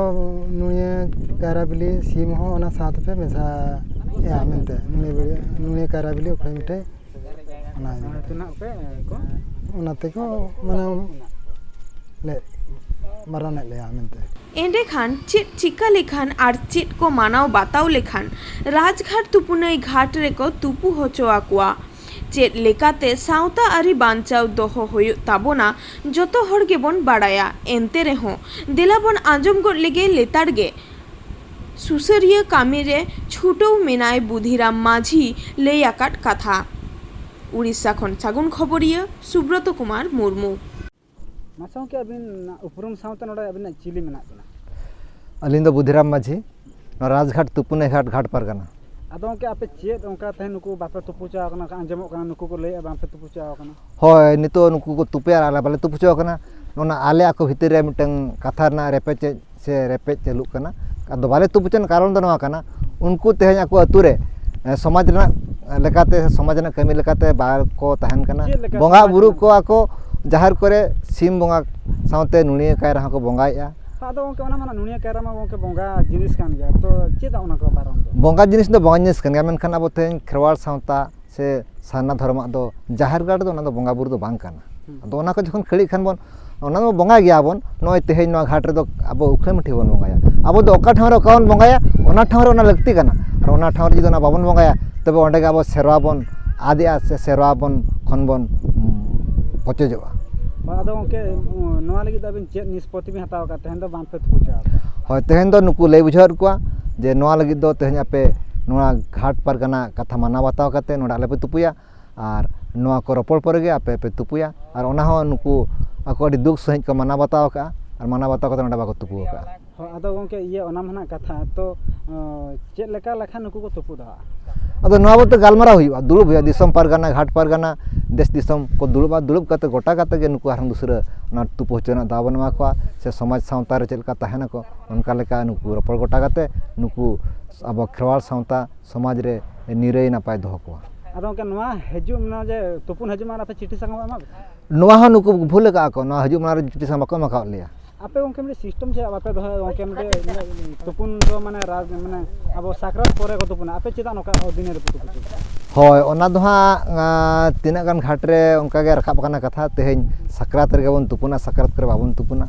ᱱᱩᱭᱟᱹ ᱠᱟᱭᱨᱟ ᱵᱤᱞᱤ ᱥᱤᱢ ᱦᱚᱸ ᱚᱱᱟ ᱥᱟᱶ ᱛᱮᱯᱮ ᱢᱮᱥᱟᱭᱟ ᱢᱮᱱᱛᱮ, ᱱᱩᱭᱟᱹ ᱵᱤᱞᱤ, ᱱᱩᱭᱟᱹ ᱠᱟᱭᱨᱟ ᱵᱤᱞᱤ ᱚᱠᱚᱭ ᱢᱤᱫᱴᱮᱡ, ᱚᱱᱟ ᱤᱫᱤ ᱚᱱᱟ ᱠᱟᱛᱮ᱾ ᱛᱤᱱᱟᱹᱜ ᱯᱮ, ᱠᱚ? ᱚᱱᱟ ᱛᱮᱠᱚ ᱢᱟᱱᱮ ᱞᱮ ᱢᱟᱨᱟᱱᱮᱫ ᱞᱮᱭᱟ ᱢᱮᱱᱛᱮ᱾ ᱮᱸᱰᱮᱠᱷᱟᱱ ᱪᱮᱫ ᱪᱤᱠᱟ ᱞᱮᱠᱷᱟᱱ ᱟᱨ ᱪᱮᱫ ᱠᱚ ᱢᱟᱱᱟᱣ ᱵᱟᱛᱟᱣ ᱞᱮᱠᱷᱟᱱ ᱨᱟᱡᱽᱜᱷᱟᱴ ᱛᱩᱯᱩᱱᱟᱹᱭ ᱜᱷᱟᱴ ᱨᱮᱠᱚ ᱛᱩᱯᱩ ᱦᱚᱪᱚ ᱟᱠᱚᱣᱟ? ᱪᱮᱫ ᱞᱮᱠᱟᱛᱮ ᱥᱟᱶᱛᱟ ᱟᱹᱨᱤ ᱵᱟᱧᱪᱟᱣ ᱫᱚᱦᱚ ᱦᱩᱭᱩᱜ ᱛᱟᱵᱚᱱᱟ, ᱡᱚᱛᱚ ᱦᱚᱲ ᱜᱮᱵᱚᱱ ᱵᱟᱲᱟᱭᱟ᱾ ᱮᱱᱛᱮ ᱨᱮᱦᱚᱸ ᱫᱮᱞᱟ ᱵᱚᱱ ᱟᱸᱡᱚᱢ ᱜᱚᱫ ᱞᱮᱜᱮ ᱞᱮᱛᱟᱲ ᱜᱮ ᱥᱩᱥᱟᱹᱨᱤᱭᱟᱹ ᱠᱟᱹᱢᱤ ᱨᱮ ᱪᱷᱩᱴᱟᱹᱣ ᱢᱮᱱᱟᱭ ᱵᱩᱫᱷᱤᱨᱟᱢ ᱢᱟᱹᱡᱷᱤ ᱞᱟᱹᱭ ᱟᱠᱟᱫ ᱠᱟᱛᱷᱟ᱾ ᱩᱲᱤᱥᱥᱟ ᱠᱷᱚᱱ ᱥᱟᱹᱜᱩᱱ ᱠᱷᱚᱵᱚᱨᱤᱭᱟᱹ ᱥᱩᱵᱨᱚᱛᱚ ᱠᱩᱢᱟᱨ ᱢᱩᱨᱢᱩ᱾ ᱢᱟᱥᱮ ᱜᱚᱢᱠᱮ, ᱟᱹᱵᱤᱱ ᱩᱯᱨᱩᱢ ᱥᱟᱶᱛᱮ ᱱᱚᱰᱮ ᱟᱹᱵᱤᱱᱟᱜ ᱪᱤᱞᱤ ᱢᱮᱱᱟᱜ ᱵᱤᱱᱟ? ᱟᱹᱞᱤᱧ ᱫᱚ ᱵᱩᱫᱷᱤᱨᱟᱢ ᱢᱟᱹᱡᱷᱤ, ᱱᱚᱣᱟ ᱨᱟᱡᱽᱜᱷᱟᱴ ᱛᱩᱯᱩᱱᱟᱹᱭ ᱜᱷᱟᱴ, ᱜᱷᱟᱴ ᱯᱟᱨᱜᱟᱱᱟ᱾ ᱟᱫᱚ ᱜᱚᱢᱠᱮ, ᱟᱯᱮ ᱪᱮᱫ ᱚᱱᱠᱟ ᱛᱮᱦᱮᱧ ᱱᱩᱠᱩ ᱵᱟᱯᱮ ᱛᱩᱯᱩ ᱦᱚᱪᱚ ᱟᱠᱟᱱᱟ? ᱟᱸᱡᱚᱢᱚᱜ ᱠᱟᱱᱟ ᱱᱩᱠᱩ ᱠᱚ ᱞᱟᱹᱭᱮᱫᱼᱟ ᱵᱟᱝ ᱯᱮ ᱛᱩᱯᱩ ᱦᱚᱪᱚ ᱟᱠᱟᱱᱟ᱾ ᱦᱳᱭ, ᱱᱤᱛᱚᱜ ᱱᱩᱠᱩ ᱠᱚ ᱛᱩᱯᱩᱭᱟ ᱟᱨ ᱟᱞᱮ ᱵᱟᱞᱮ ᱛᱩᱯᱩ ᱦᱚᱪᱚ ᱟᱠᱟᱱᱟ᱾ ᱚᱱᱟ ᱟᱞᱮ ᱟᱠᱚ ᱵᱷᱤᱛᱤᱨ ᱨᱮ ᱢᱤᱫᱴᱟᱝ ᱠᱟᱛᱷᱟ ᱨᱮᱱᱟᱜ ᱨᱮᱯᱮᱡ ᱥᱮ ᱨᱮᱯᱮᱡ ᱪᱟᱹᱞᱩᱜ ᱠᱟᱱᱟ᱾ ᱟᱫᱚ ᱵᱟᱞᱮ ᱛᱩᱯᱩ ᱦᱚᱪᱚ ᱨᱮᱱᱟᱜ ᱠᱟᱨᱚᱱ ᱫᱚ ᱱᱚᱣᱟ ᱠᱟᱱᱟ, ᱩᱱᱠᱩ ᱛᱮᱦᱮᱧ ᱟᱠᱚ ᱟᱹᱛᱩ ᱨᱮ, ᱮ, ᱥᱚᱢᱟᱡᱽ ᱨᱮᱱᱟᱜ, ᱮ, ᱞᱮᱠᱟᱛᱮ, ᱥᱚᱢᱟᱡᱽ ᱨᱮᱱᱟᱜ ᱠᱟᱹᱢᱤ ᱞᱮᱠᱟᱛᱮ ᱵᱟᱠᱚ ᱛᱟᱦᱮᱱ ᱠᱟᱱᱟ᱾ ᱪᱮᱫ ᱞᱮᱠᱟ ᱵᱚᱸᱜᱟ ᱥᱚᱢᱟᱡᱽ ᱵᱩᱨᱩ ᱨᱮᱱᱟᱜ? ᱠᱚᱣᱟ ᱠᱚ ᱡᱟᱦᱮᱨ ᱠᱚᱨᱮ, ᱥᱤᱢ ᱵᱚᱸᱜᱟ ᱥᱟᱶᱛᱮ ᱱᱩᱲᱤᱭᱟᱹ ᱠᱟᱭᱨᱟ ᱦᱚᱸᱠᱚ ᱵᱚᱸᱜᱟᱭᱮᱫᱼᱟ᱾ ᱟᱫᱚ ᱜᱚᱢᱠᱮ, ᱚᱱᱟ ᱢᱟ ᱱᱩᱲᱤᱭᱟᱹ ᱠᱟᱭᱨᱟ ᱢᱟ ᱜᱚᱢᱠᱮ ᱵᱚᱸᱜᱟ ᱡᱤᱱᱤᱥ ᱠᱟᱱ ᱜᱮᱭᱟ, ᱛᱚ ᱪᱮᱫᱟᱜ ᱚᱱᱟ ᱠᱚ ᱵᱟᱨᱚᱱ ᱫᱚ? ᱵᱚᱸᱜᱟ ᱡᱤᱱᱤᱥ ᱫᱚ ᱵᱚᱸᱜᱟ ᱡᱤᱱᱤᱥ ᱠᱟᱱ ᱜᱮᱭᱟ, ᱢᱮᱱᱠᱷᱟᱱ ᱟᱵᱚ ᱛᱮᱦᱮᱧ ᱠᱷᱮᱨᱣᱟᱲ ᱥᱟᱶᱛᱟ ᱥᱮ ᱥᱟᱨᱱᱟ ᱫᱷᱚᱨᱚᱢᱟᱜ ᱫᱚ ᱡᱟᱦᱮᱨ ᱜᱟᱲ ᱨᱮᱫᱚ ᱚᱱᱟ ᱫᱚ ᱵᱚᱸᱜᱟ ᱵᱩᱨᱩ ᱫᱚ ᱵᱟᱝ ᱠᱟᱱᱟ᱾ ᱟᱫᱚ ᱚᱱᱟ ᱠᱚ ᱡᱚᱠᱷᱚᱱ ᱠᱷᱟᱹᱲᱤᱜ ᱠᱷᱟᱱ ᱵᱚᱱ, ᱚᱱᱟ ᱫᱚ ᱵᱚᱸᱜᱟᱭ ᱜᱮᱭᱟ ᱵᱚᱱ᱾ ᱱᱚᱜᱼᱚᱭ ᱛᱮᱦᱮᱧ ᱱᱚᱣᱟ ᱜᱷᱟᱴ ᱨᱮᱫᱚ ᱟᱵᱚ ᱩᱠᱷᱟᱹᱭ ᱢᱟᱹᱴᱷᱤ ᱵᱚᱱ ᱵᱚᱸᱜᱟᱭᱟ᱾ ᱟᱵᱚ ᱫᱚ ᱚᱠᱟ ᱴᱷᱟᱶ ᱨᱮ ᱚᱠᱟ ᱵᱚᱱ ᱵᱚᱸᱜᱟᱭᱟ, ᱚᱱᱟ ᱴᱷᱟᱶ ᱨᱮ ᱚᱱᱟ ᱞᱟᱹᱠᱛᱤ ᱠᱟᱱᱟ᱾ ᱟᱨ ᱚᱱᱟ ᱴᱷᱟᱶ ᱨᱮ ᱡᱩᱫᱤ ᱚᱱᱟ ᱵᱟᱵᱚᱱ ᱵᱚᱸᱜᱟᱭᱟ, ᱛᱚᱵᱮ ᱚᱸᱰᱮ ᱜᱮ ᱟᱵᱚ ᱥᱮᱨᱣᱟ ᱵᱚᱱ ᱟᱫᱮᱜᱼᱟ ᱥᱮ ᱥᱮᱨᱣᱟ ᱵᱚᱱ ᱠᱷᱚᱱ ᱵᱚᱱ, ᱩᱸ, ᱯᱚᱪᱚᱡᱚᱜᱼᱟ᱾ ᱦᱳᱭ, ᱟᱫᱚ ᱜᱚᱢᱠᱮ, ᱩᱸ, ᱱᱚᱣᱟ ᱞᱟᱹᱜᱤᱫ ᱫᱚ ᱟᱵᱤᱱ ᱪᱮᱫ ᱱᱤᱥᱯᱚᱛᱤ ᱵᱤᱱ ᱦᱟᱛᱟᱣ ᱟᱠᱟᱫ? ᱛᱮᱦᱮᱧ ᱫᱚ ᱵᱟᱝ ᱯᱮ ᱛᱩᱯᱩ ᱦᱚᱪᱚ ᱟᱠᱟᱫ? ᱦᱳᱭ, ᱛᱮᱦᱮᱧ ᱫᱚ ᱱᱩᱠᱩ ᱞᱟᱹᱭ ᱵᱩᱡᱷᱟᱹᱣᱮᱫ ᱠᱚᱣᱟ ᱡᱮ ᱱᱚᱣᱟ ᱞᱟᱹᱜᱤᱫ ᱫᱚ ᱛᱮᱦᱮᱧ ᱟᱯᱮ ᱱᱚᱣᱟ ᱜᱷᱟᱴ ᱯᱟᱨᱜᱟᱱᱟ ᱠᱟᱛᱷᱟ ᱢᱟᱱᱟᱣ ᱵᱟᱛᱟᱣ ᱠᱟᱛᱮ ᱱᱚᱰᱮ ᱟᱞᱚᱯᱮ ᱛᱩᱯᱩᱭᱟ᱾ ᱟᱨ ᱱᱚᱣᱟ ᱠᱚ ᱨᱚᱯᱚᱲ ᱯᱚᱨᱮ ᱜᱮ ᱟᱯᱮ ᱯᱮ ᱛᱩᱯᱩᱭᱟ᱾ ᱟᱨ ᱚᱱᱟ ᱦᱚᱸ ᱱᱩᱠᱩ ᱟᱠᱚ ᱟᱹᱰᱤ ᱫᱩᱠ ᱥᱟᱺᱦᱤᱡ ᱠᱚ ᱢᱟᱱᱟᱣ ᱵᱟᱛᱟᱣ ᱟᱠᱟᱫᱼᱟ, ᱟᱨ ᱢᱟᱱᱟᱣ ᱵᱟᱛᱟᱣ ᱠᱟᱛᱮ ᱱᱚᱰᱮ ᱵᱟᱠᱚ ᱛᱩᱯᱩ ᱟᱠᱟᱫᱼᱟ᱾ ᱦᱳᱭ, ᱟᱫᱚ ᱜᱚᱢᱠᱮ, ᱤᱭᱟᱹ, ᱚᱱᱟ ᱢᱟ ᱱᱟᱜ ᱠᱟᱛᱷᱟ, ᱛᱚ, ᱚ, ᱪᱮᱫ ᱞᱮᱠᱟ ᱞᱮᱠᱷᱟᱱ ᱱᱩᱠᱩ ᱠᱚ ᱛᱩᱯᱩ ᱫᱟᱲᱮᱭᱟᱜᱼᱟ? ᱟᱫᱚ ᱱᱚᱣᱟ ᱵᱟᱵᱚᱫ ᱛᱮ ᱜᱟᱞᱢᱟᱨᱟᱣ ᱦᱩᱭᱩᱜᱼᱟ, ᱫᱩᱲᱩᱵ ᱦᱩᱭᱩᱜᱼᱟ, ᱫᱤᱥᱚᱢ ᱯᱟᱨᱜᱟᱱᱟ, ᱜᱷᱟᱴ ᱯᱟᱨᱜᱟᱱᱟ, ᱫᱮᱥ ᱫᱤᱥᱚᱢ ᱠᱚ ᱫᱩᱲᱩᱵᱼᱟ, ᱫᱩᱲᱩᱵ ᱠᱟᱛᱮ ᱜᱚᱴᱟ ᱠᱟᱛᱮ ᱜᱮ ᱱᱩᱠᱩ ᱟᱨᱦᱚᱸ ᱫᱩᱥᱨᱟᱹ ᱚᱱᱟ ᱛᱩᱯᱩ ᱦᱚᱪᱚ ᱨᱮᱱᱟᱜ ᱫᱟᱣ ᱵᱚᱱ ᱮᱢᱟ ᱠᱚᱣᱟ, ᱥᱮ ᱥᱚᱢᱟᱡᱽ ᱥᱟᱶᱛᱟ ᱨᱮ ᱪᱮᱫ ᱞᱮᱠᱟ ᱛᱟᱦᱮᱱᱟᱠᱚ, ᱚᱱᱠᱟ ᱞᱮᱠᱟ ᱱᱩᱠᱩ ᱨᱚᱯᱚᱲ ᱜᱚᱴᱟ ᱠᱟᱛᱮ ᱱᱩᱠᱩ ᱟᱵᱚ ᱠᱷᱮᱨᱣᱟᱲ ᱥᱟᱶᱛᱟ ᱥᱚᱢᱟᱡᱽ ᱨᱮ ᱱᱤᱨᱟᱹᱭ ᱱᱟᱯᱟᱭ ᱫᱚᱦᱚ ᱠᱚᱣᱟ᱾ ᱟᱫᱚ ᱜᱚᱢᱠᱮ, ᱱᱚᱣᱟ ᱦᱤᱡᱩᱜ, ᱢᱟᱱᱮ ᱡᱮ ᱛᱩᱯᱩᱱ ᱦᱤᱡᱩᱜ ᱢᱟ, ᱟᱯᱮ ᱪᱤᱴᱷᱤ ᱥᱟᱠᱟᱢ ᱮᱢᱟ ᱯᱮ? ᱱᱚᱣᱟ ᱦᱚᱸ ᱱᱩᱠᱩ ᱵᱷᱩᱞ ᱟᱠᱟᱫᱼᱟ ᱠᱚ, ᱱᱚᱣᱟ ᱦᱤᱡᱩᱜ ᱢᱟ ᱨᱮ ᱪᱤᱴᱷᱤ ᱥᱟᱠᱟᱢ ᱵᱟᱠᱚ ᱮᱢ ᱟᱠᱟᱫ ᱞᱮᱭᱟ᱾ ᱟᱯᱮ ᱜᱚᱢᱠᱮ, ᱢᱤᱫᱴᱮᱡ ᱥᱤᱥᱴᱮᱢ ᱪᱮᱫ ᱵᱟᱯᱮ ᱫᱚᱦᱚᱭᱟ ᱜᱚᱢᱠᱮ? ᱢᱤᱫᱴᱮᱡ ᱛᱩᱯᱩᱱ ᱫᱚ ᱢᱟᱱᱮ ᱨᱟᱡᱽ, ᱢᱟᱱᱮ ᱟᱵᱚ ᱥᱟᱠᱨᱟᱛ ᱯᱚᱨᱮ ᱠᱚ ᱛᱩᱯᱩᱱᱟ, ᱟᱯᱮ ᱪᱮᱫᱟᱜ ᱱᱚᱝᱠᱟ ᱫᱤᱱ ᱨᱮᱯᱮ ᱛᱩᱯᱩ ᱦᱚᱪᱚᱭᱟ? ᱦᱳᱭ, ᱚᱱᱟ ᱫᱚ ᱦᱟᱸᱜ, ᱟᱸ, ᱛᱤᱱᱟᱹᱜ ᱜᱟᱱ ᱜᱷᱟᱴ ᱨᱮ ᱚᱱᱠᱟ ᱜᱮ ᱨᱟᱠᱟᱵ ᱟᱠᱟᱱᱟ ᱠᱟᱛᱷᱟ, ᱛᱮᱦᱮᱧ ᱥᱟᱠᱨᱟᱛ ᱨᱮᱜᱮ ᱵᱚᱱ ᱛᱩᱯᱩᱱᱟ, ᱥᱟᱠᱨᱟᱛ ᱠᱚᱨᱮ ᱵᱟᱵᱚᱱ ᱛᱩᱯᱩᱱᱟ,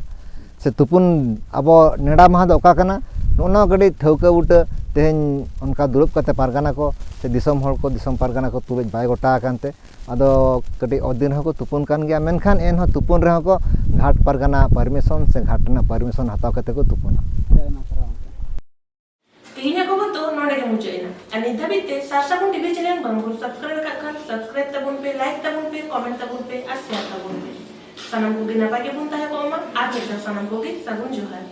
ᱥᱮ ᱛᱩᱯᱩᱱ ᱟᱵᱚ ᱱᱮᱰᱟ ᱢᱟᱦᱟ ᱫᱚ ᱚᱠᱟ ᱠᱟᱱᱟ, ᱱᱚᱜᱼᱚ ᱱᱚᱣᱟ ᱠᱟᱹᱴᱤᱡ ᱴᱷᱟᱹᱣᱠᱟᱹ ᱵᱩᱴᱟᱹ ᱛᱮᱦᱮᱧ ᱚᱱᱠᱟ ᱫᱩᱲᱩᱵ ᱠᱟᱛᱮ ᱯᱟᱨᱜᱟᱱᱟ ᱠᱚ ᱥᱮ ᱫᱤᱥᱚᱢ ᱦᱚᱲ ᱠᱚ, ᱫᱤᱥᱚᱢ ᱯᱟᱨᱜᱟᱱᱟ ᱠᱚ ᱛᱩᱞᱩᱡ ᱵᱟᱭ ᱜᱚᱴᱟ ᱟᱠᱟᱱ ᱛᱮ, ᱟᱫᱚ ᱠᱟᱹᱴᱤᱡ ᱚᱛ ᱫᱤᱱ ᱦᱚᱸᱠᱚ ᱛᱩᱯᱩᱱ ᱠᱟᱱ ᱜᱮᱭᱟ, ᱢᱮᱱᱠᱷᱟᱱ ᱮᱱᱦᱚᱸ ᱛᱩᱯᱩᱱ ᱨᱮᱦᱚᱸ ᱠᱚ ᱜᱷᱟᱴ ᱯᱟᱨᱜᱟᱱᱟ ᱯᱟᱨᱢᱤᱥᱚᱱ ᱥᱮ ᱜᱷᱟᱴ ᱨᱮᱱᱟᱜ ᱯᱟᱨᱢᱤᱥᱚᱱ ᱦᱟᱛᱟᱣ ᱠᱟᱛᱮ ᱠᱚ ᱛᱩᱯᱩᱱᱟ᱾ ᱟᱹᱰᱤ ᱟᱭᱢᱟ ᱥᱟᱨᱦᱟᱣ ᱜᱚᱢᱠᱮ᱾ ᱛᱮᱦᱮᱧᱟᱜ ᱠᱷᱚᱵᱚᱨ ᱫᱚ ᱱᱚᱰᱮ ᱜᱮ ᱢᱩᱪᱟᱹᱫ ᱮᱱᱟ᱾ ᱟᱨ ᱱᱤᱛ ᱫᱷᱟᱹᱵᱤᱡ ᱛᱮ ᱥᱟᱨ ᱥᱟᱹᱜᱩᱱ ᱴᱤᱵᱷᱤ ᱪᱮᱱᱮᱞ ᱵᱟᱝ ᱵᱚᱱ ᱥᱟᱵᱥᱠᱨᱟᱭᱤᱵ ᱟᱠᱟᱫ ᱠᱷᱟᱱ, ᱥᱟᱵᱥᱠᱨᱟᱭᱤᱵ ᱛᱟᱵᱚᱱ ᱯᱮ, ᱞᱟᱭᱤᱠ ᱛᱟᱵᱚᱱ ᱯᱮ, ᱠᱚᱢᱮᱱᱴ ᱛᱟᱵᱚᱱ ᱯᱮ ᱟᱨ ᱥᱮᱭᱟᱨ ᱛᱟᱵᱚᱱ ᱯᱮ᱾ ᱥᱟᱱᱟᱢ ᱠᱚᱜᱮ ᱱᱟᱯᱟᱭ ᱜᱮᱵᱚᱱ ᱛᱟᱦᱮᱸ ᱠᱚᱜ ᱢᱟ᱾ ᱟᱨ ᱢᱤᱫ ᱫᱷᱟᱣ ᱥᱟᱱᱟᱢ ᱠᱚᱜᱮ ᱥᱟᱹᱜᱩᱱ ᱡᱚᱦᱟᱨ᱾